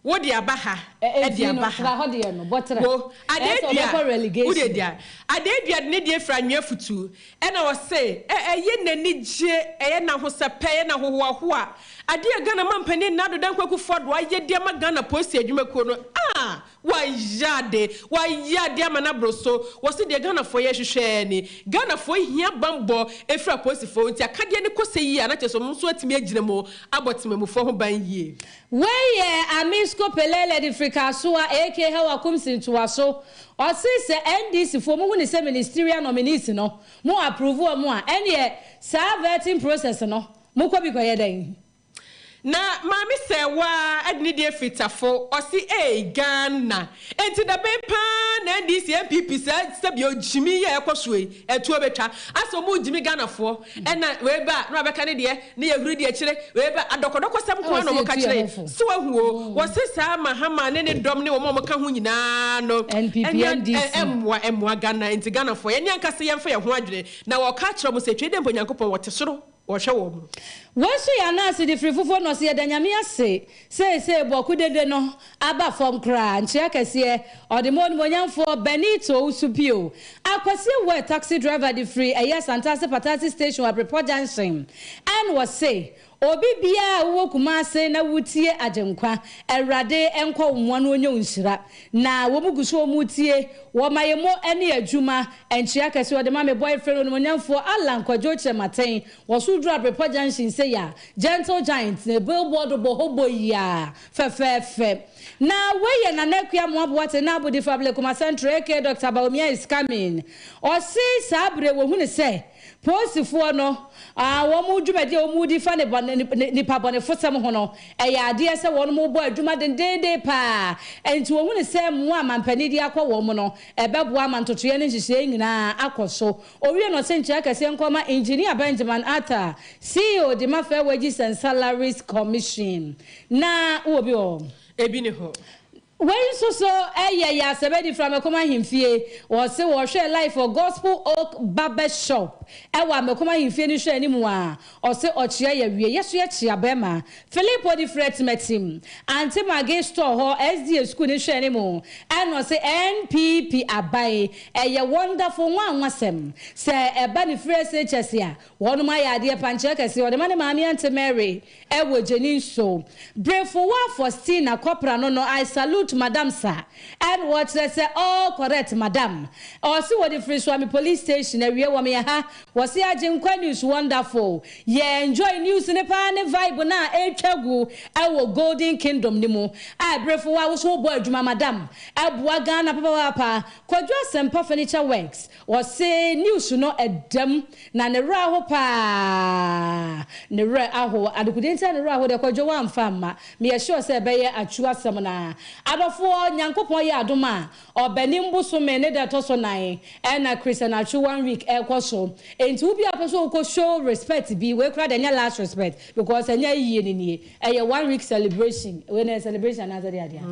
wo de aba ha, de aba ha. Tra hɔ deɛ no, bɔ tra. Wo, Ɛyɛ sɛ ɔbɛkɔ Adeedua, wo deɛ relegation. dia. Adeedua de ne deɛ firi anwea futu, ɛna ɔse, ɛ, ɛyɛ n'anigye, ɛyɛ n'ahosɛpɛ, ɛyɛ n'ahohoahoa. Adeɛ a Ghana mampanin Nana Addo Dankwa Akufo-Addo ayɛ de ama Ghana Polisi Adwumakuo no, ah! Wayɛ ade, wayɛ ade ama no aboro so. Wɔse deɛ Ghanafoɔ yɛ hwehwɛ ara ni. Ghanafoɔ hia banbɔ ɛfiri apolisifoɔ hɔ nti akadeɛ no kɔ sɛ yie a na kyerɛ sɛ wɔn nso atumi agyina mu abɔ temamufoɔ ho ban yie. Wei yɛ Amisco Pelele de firi Kasoa aka Hawa Kumsi ntoaso. Ɔse sɛ NDC foɔ mo hu ne sɛ ministerial nominees no mo approve wɔn a ɛneɛ saa vetting process no mo kɔ bi kɔyɛ dɛn? Na maame sɛɛwaa de ne deɛ firi tafo ɔse eei Ghana enti dabɛn paa na NDC NPP saa sɛbio gyimi yi a ɛkɔ soɔ yi ɛtoɔ bɛtwa asɛ ɔmo gyimi Ghanafoɔ ɛna wei ba a na wabɛka ne deɛ ne yɛhuri di akyire wei ba adɔkɔdɔkɔ sɛm nkoaa na ɔmo ka kyerɛ yɛn so wahu o wɔse saa Mahama ne ne dɔm ne wɔn a ɔmo ka ho nyinaa no ɛnyɛ ɛmmoa ɛmmoa Ghana enti Ghanafoɔ yɛne ankasa yɛmfa yɛn ho adwene na wɔka kyerɛ ɔmo sɛ twei dɛ mpo Nyankopɔn wɔte soro Wɔhwɛ wɔn mu. Wei nso yɛ anaase de firi fufuo na ɔse yɛda Nyame ase seesei bɔko dede no aba fam koraa nkyea kɛseɛ ɔde ma onimuonyamfoɔ Benito Owusu Pio Akwasi Awuah taxi driver de firi ɛyɛ Santase Patase station wɔ Abrepɔ junction ɛna ɔse. Obi biara a wowɔ Kumase na wotie Agyenkwa, Awurade nkɔ wo mmoa na ɔnyɛ wo nhyira. Na wɔn gu so wɔn retie, wɔma yɛ mo ne adwuma, nkyea kɛse ɔde ma me boyfriend onimonyamfoɔ Allan Kwadwo Kyerematen, wɔ so duru Abrepɔ junction sei a, Gentle Giant ne billboard bɔ hɔ bɔ yiaa, fɛfɛɛfɛ. Na wei yɛ Nana Akua Amoah Boateng Nabodi Fable Kuma Central aka Doctor Bawumia is coming. Ɔse saa bere wɔhunu sɛ Polisifoɔ no, wɔn dwumadie a wɔredi fa nnipa bɔnefosɛm ho no, ɛyɛ adeɛ sɛ wɔn rebɔ adwuma dendeenden pa ara. Enti wɔhunu sɛ mmoa a mampanin de akɔ wɔn no, ɛbɛboa ama ntotoeɛ ne nhyehyɛeɛ nyinaa akɔ so. Ɔwie no, ɔse nkyea kɛseɛ nkɔma Engineer Benjamin Arthur, CEO de ma Fair Wages and Salaries Commission. Na wowɔ bi wɔ hɔ? Ebi ni hɔ. Wei nso so yɛ yɛ asɛm adi firi Amakom Ahemfie. Wɔse wɔhwɛɛ live wɔ Gospel Oak Barber Shop ɛwɔ Amakom Ahemfie no hwɛ anim a ɔse ɔkyea yɛ wie. Yɛso yɛkyea bɛɛma. Philip ɔde firi Atimatim, Aunty Maggie store hɔ SDA school no hwɛ anim ɛna ɔse NPP aban ɛyɛ wonderful nwanwasɛm. Sɛ ɛba ne firi SHS a wɔnom ayɛ adeɛ pankyerɛ kɛseɛ ɔde ma ne maame Aunty Mary Ɛwɔ gyeni nso. Brefowa Faustina kɔpra no no I salute madam sir ɛna wɔkyerɛ sɛ all correct madam ɔse wɔde firi Suame police station awie wɔ me ha wɔse Agyenkwa news wonderful yɛ enjoy news no paa ne vibe no a ɛretwa gu ɛwɔ golden kingdom no mu a Brefowa wo so wobɔ adwuma madam ɛboa Ghana papaapa Kwadwo Asɛmpa furniture works Ɔse news no ɛdam na ne werɛ aho paa ne werɛ aho adekodeɛ nti a ne werɛ aho deɛ Kwadwo wamfa amma meyɛ sure sɛ ɛbɛyɛ atwu asɛm no ara adɔfoɔ Nyankopɔn yɛ adom a Ɔbɛnem bosome ne da ɛtɔ so nan ɛna Christian Atwu one week ɛkɔ so enti wo bi a wopɛ sɛ wokɔ show respect bi wei koraa deɛ ɛnyɛ last respect because ɛnyɛ ayie no nie ɛyɛ one week celebration wei no ɛyɛ celebration anaasɛ deɛ adeɛ.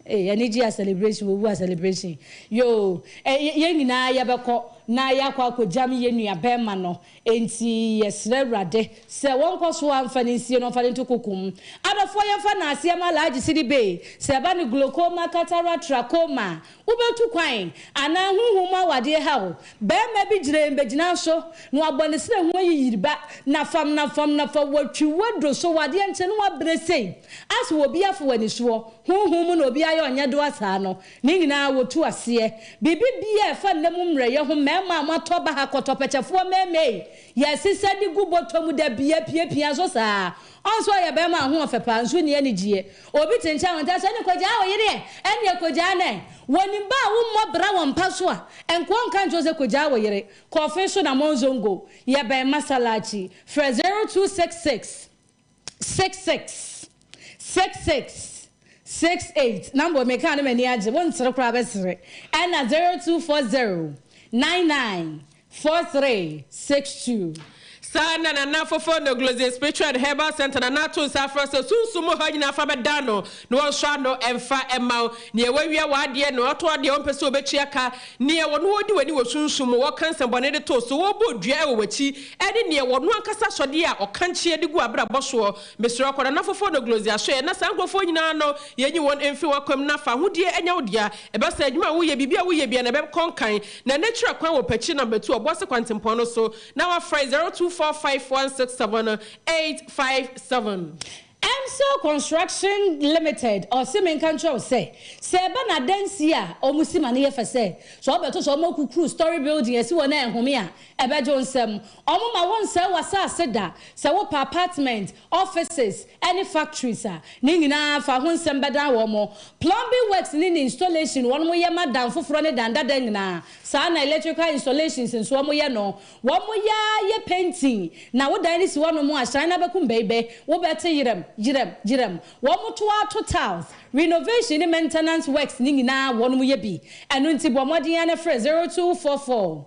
Ei anigye a celebration owu a celebration yoo eh yɛn nyinaa yɛbɛkɔ na yɛakɔ akɔgyam yɛn nua bɛɛma no enti yɛsrɛ awurade sɛ wɔnkɔ so a mfa no nsie na ɔmfa no nto kokom adɔfoɔ yɛmfa naaseɛ ma Alhaji Sidi Bey sɛ ɛba no glaucoma cataract trachoma wobɛtu kwan anaa honhom mu awadeɛ haw bɛɛma bi gyina yɛn bɛgyina so na wabɔ ne serɛ ho ayi yiriba na fam na fam na fa watwi wado so wadeɛ nkyɛ na wabrɛ sei asɛ obi afa w'anisoɔ Honhom mu na obi ayɛ ɔnyɛdoa saa no, ne nyinaa wɔtu aseɛ. Biribi biara a ɛfa nna mu mmerɛyɛ ho, mmarima a moatɔ baha kɔtɔpɛkyɛfoɔ mmarima ei, yɛsesa de gu bɔtɔ mu da bia piapia so saa. Ɔn sɛ ɔyɛ barima a ho ɔfɛ paa nso nni anigyeɛ. Obi te nkyɛn a ɔntaa sɛ ɛne kɔgyaa wo yere ɛ, ɛneɛ kɔgyaa no ɛ. Wɔnim ba a wommɔ bra wɔ mpa so a, nkoa nka nkyerɛ wo sɛ kɔgyaa wo yere. Kɔfe so na Monzongo, yɛbɛn Masalachi. Frɛ 0266. 66 66 68 number meka no m'ani agye wo nsere koraa bɛsere ɛna 0240 99 43 62. Saa na Nana Fofo Nogloze Spiritual and Herbal Center Nana ato nsa afrɛ sɛ sunsum mu haw nyinaa fa bɛda ano na wɔnsɔ ano mfa mma wo. Nea wawia w'adeɛ, nea ɔtɔ adeɛ a ɔmpɛ sɛ ɔbɛtua ka, nea wɔne wo di w'ani wɔ sunsum mu, wɔka nsɛmmɔne de to wo so, wɔbɔ dua wɔ w'akyi, ɛne nea wɔno ankasa asɔdeɛ a ɔkankyeɛ de gu w'abrabɔ soɔ. Mesrɛ wo, kɔ Nana Fofo Nogloze asoɛeɛ na saa nkurɔfoɔ nyinaa no, yɛnyi wɔn mfiri w'akwam na fa ahodie anya wo dea. Ɛba saa a, adwuma a woyɛ, biribi a woyɛ biara no, ɛbɛkɔ nkan. Na ɛnnɛ kyerɛ kwan wɔ Pakyi Number 2, Ɔboase Kwantempɔn no so, na wafrɛ 0245167857. Emsel Construction Limited ɔse menka nkyerɛ wo sɛ, sɛ ɛba no adansi a ɔmo si ma no yɛ fɛ sɛ, sɛ ɔbɛto sɛ ɔmo akukuru story building asi hɔ na ɛhome a, ɛbɛgye wo nsam. Ɔmo ma wo nsɛe w'asaase da, sɛ wopɛ apartment, offices, ɛne factories a, ne nyinaa fa ho nsɛm bɛdan wɔn. Plumbing works ne ne installation wɔnom yɛ ma dan foforɔ ne dan dada nyinaa, saa na electrical installations nso wɔn yɛ no. Wɔn yɛ ara yɛ painting na wo dan no si hɔ nom a hyɛn no abɛkum bɛibɛ, wo bɛte yerɛm, yerɛm, yerɛm. Wɔn to ara to tiles, renovation ne maintenance works no nyinaa wɔnom yɛ bi. Ɛno nti bɔ mmɔden ara na frɛ 0244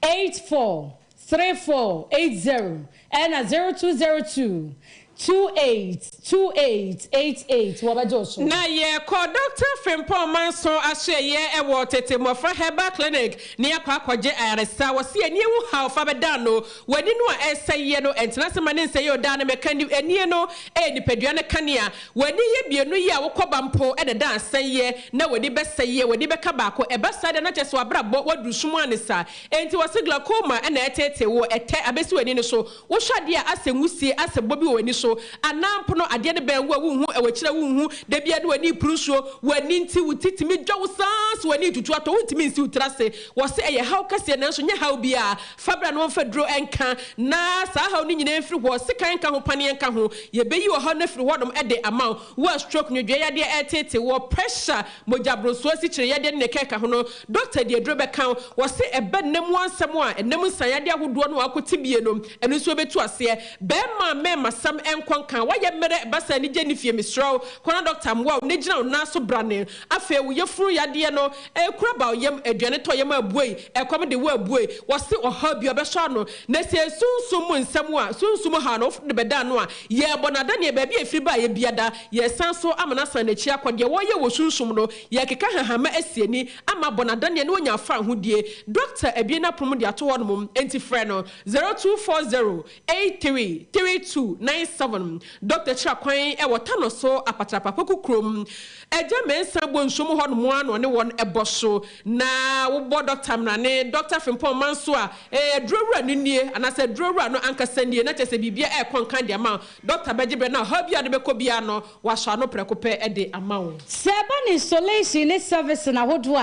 84 34 80 ɛna 0202. 28 28 88 wɔbɛgye wo so. Na yɛkɔ Dɔkta Frimpong Manso asoɛeɛ wɔ Tete Mmɔfra Herbal Clinic na yɛakɔ akɔgye ayaresa. Wɔse ani awu haw fa bɛda ano. W'ani no a ɛresɛeɛ no, ɛntena ase ma ne nsɛeɛ o, daa no mɛka ni, anie no yɛ nipadua no kanea. W'ani yɛ mmienu yi a wokɔ ba mpo na ɛda asɛeɛ na w'ani bɛsɛeɛ, w'ani bɛka baako. Ɛba saa deɛ na kyerɛ sɛ w'abrabɔ waduru sum anesa. Enti wɔse glaucoma na ɛreteetee wo, ɛtɛ abɛsi w'ani no so. Wohwɛ adeɛ a asɛ nwusie, asɛ bɔ bi wɔ w'ani so, anaa mpo no adeɛ no bɛn wo a wonhu, ɛwɔ akyire a wonhu, da biara ne w'ani repuru nsuo, w'ani nti wo ti tumi dwa wo saa ara sɛ w'ani retutu atɔ, wontumi nsi wo tiri ase. Wɔse ɛyɛ haw kɛseɛ nanso nyɛ haw biara. Fa bra na wɔmfa duro nka na saa haw no nyinaa mfiri hɔ, sekan nka ho, paneɛ nka ho, yɛbɛyi ɔhaw no afiri hɔnom de ama wo. Wo a stroke, nwodwoeɛ yadeɛ reteetee woɔ, pressure, mogya borosoɔ, asikyire yadeɛ ne nea ɛkeka ho no, dɔkta de aduro bɛka wo. Wɔse ɛba nna mu ansɛm a, ɛnam nsan yadeɛ ahodoɔ no a woakɔte bie no, ɛno nso ɛbɛtu aseɛ. Bɛɛma mɛɛmasɛm nkɔ nka, woayɛ mmerɛ, ɛba saa anigye nni fie, mesrɛ wo, kɔ na dɔkta mmoa wo na gyina wo nan so brane. Afei wo yafunu yadeɛ no, ɛkura ba wo yam, aduane tɔ yam a buei, ɛkɔm de wo a buei. Wɔse ɔhaw bi ɔbɛsɔ ano. Na sɛ sunsum mu nsɛm a, sunsum haw no, wode bɛda ano a, yɛrebɔ no adaneɛ baabi a ɛfiri baeɛ biada, yɛresan so ama no asan n'akyi akɔ. Deɛ wɔreyɛ wɔ sunsum no, yɛrekeka hahama asi ani ama abɔ no adaneɛ na wanya afahodie. Dɔkta abue n'apono de ato hɔnom, enti frɛ no, 0240 83 32 97. Dɔkta kyerɛ kwan wɔ Tano so Apatrapa Poku kurom. Agya Mensah bɔ nsuo mu hɔnom ara na ɔne wɔn bɔ so. Na wobɔ Dɔkta Mrane, Dɔkta Frimpong Manso a, eh, aduro wura no nie, anaasɛ aduro wura no ankasa nie, na kyerɛ sɛ biribiara ɛrekɔ nkan de ama wo. Dɔkta bɛgye berɛ na ɔhaw biara a wode bɛkɔ biara no, wasɔ ano prɛko pɛ de ama wo. Sɛ ɛba no installation ne servicing ahodoɔ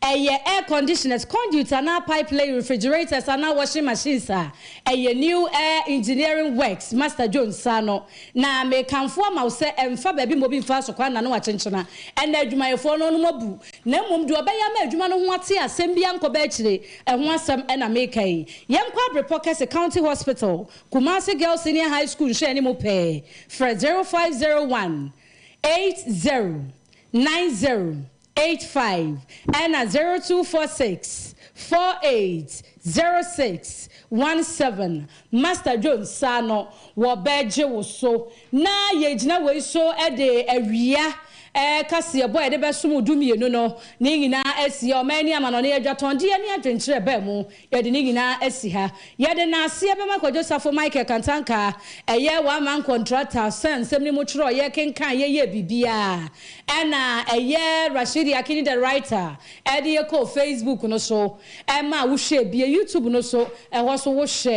a, ɛyɛ air conditioners, conduit anaa pipe laying, refrigerators anaa washing machines a, ɛyɛ New Air Engineering Works, Master Joe nsa ano. Na mekamfo ama wo sɛ ɛmfa baabi ma obi mfa asokwa nna ne wakyenkyena. Ɛnnɛ adwumayɛfoɔ no wɔnom abu, na mmom deɛ ɔbɛyɛ ama adwuma no ho ate asɛm biara nkɔba akyire, ɛho asɛm na meka yi. Yɛnkɔ Abrepɔ Kɛse County Hospital, Kumasi Girls Senior High School nhwɛanimu pɛɛ. Frɛ 0501 80 90 85 ɛna 0246 48 06 17 Master Joe nsa no wɔbɛgye wo so na yɛgyina wei so de awia kaseɛbɔ a yɛde bɛsom wo dumienu no ne nyinaa asi ɔman ne amanɔne adwatɔndeɛ ne adwenkyerɛ baa mu Yɛde ne nyinaa asi ha. Yɛde naaseɛ bɛma Kwadwo Safo Michael Kantanka, ɛyɛ one man contractor sɛ nsɛm no mu twerɛeɛ, kenkaeɛ, yɛɛ biribiara. Ɛna ɛyɛ Rashidi Akinyi the writer ɛde yɛ kɔɔ Facebook no so ɛmaa wohwɛɛ bie, YouTube no so, ɛhɔ so wohwɛ.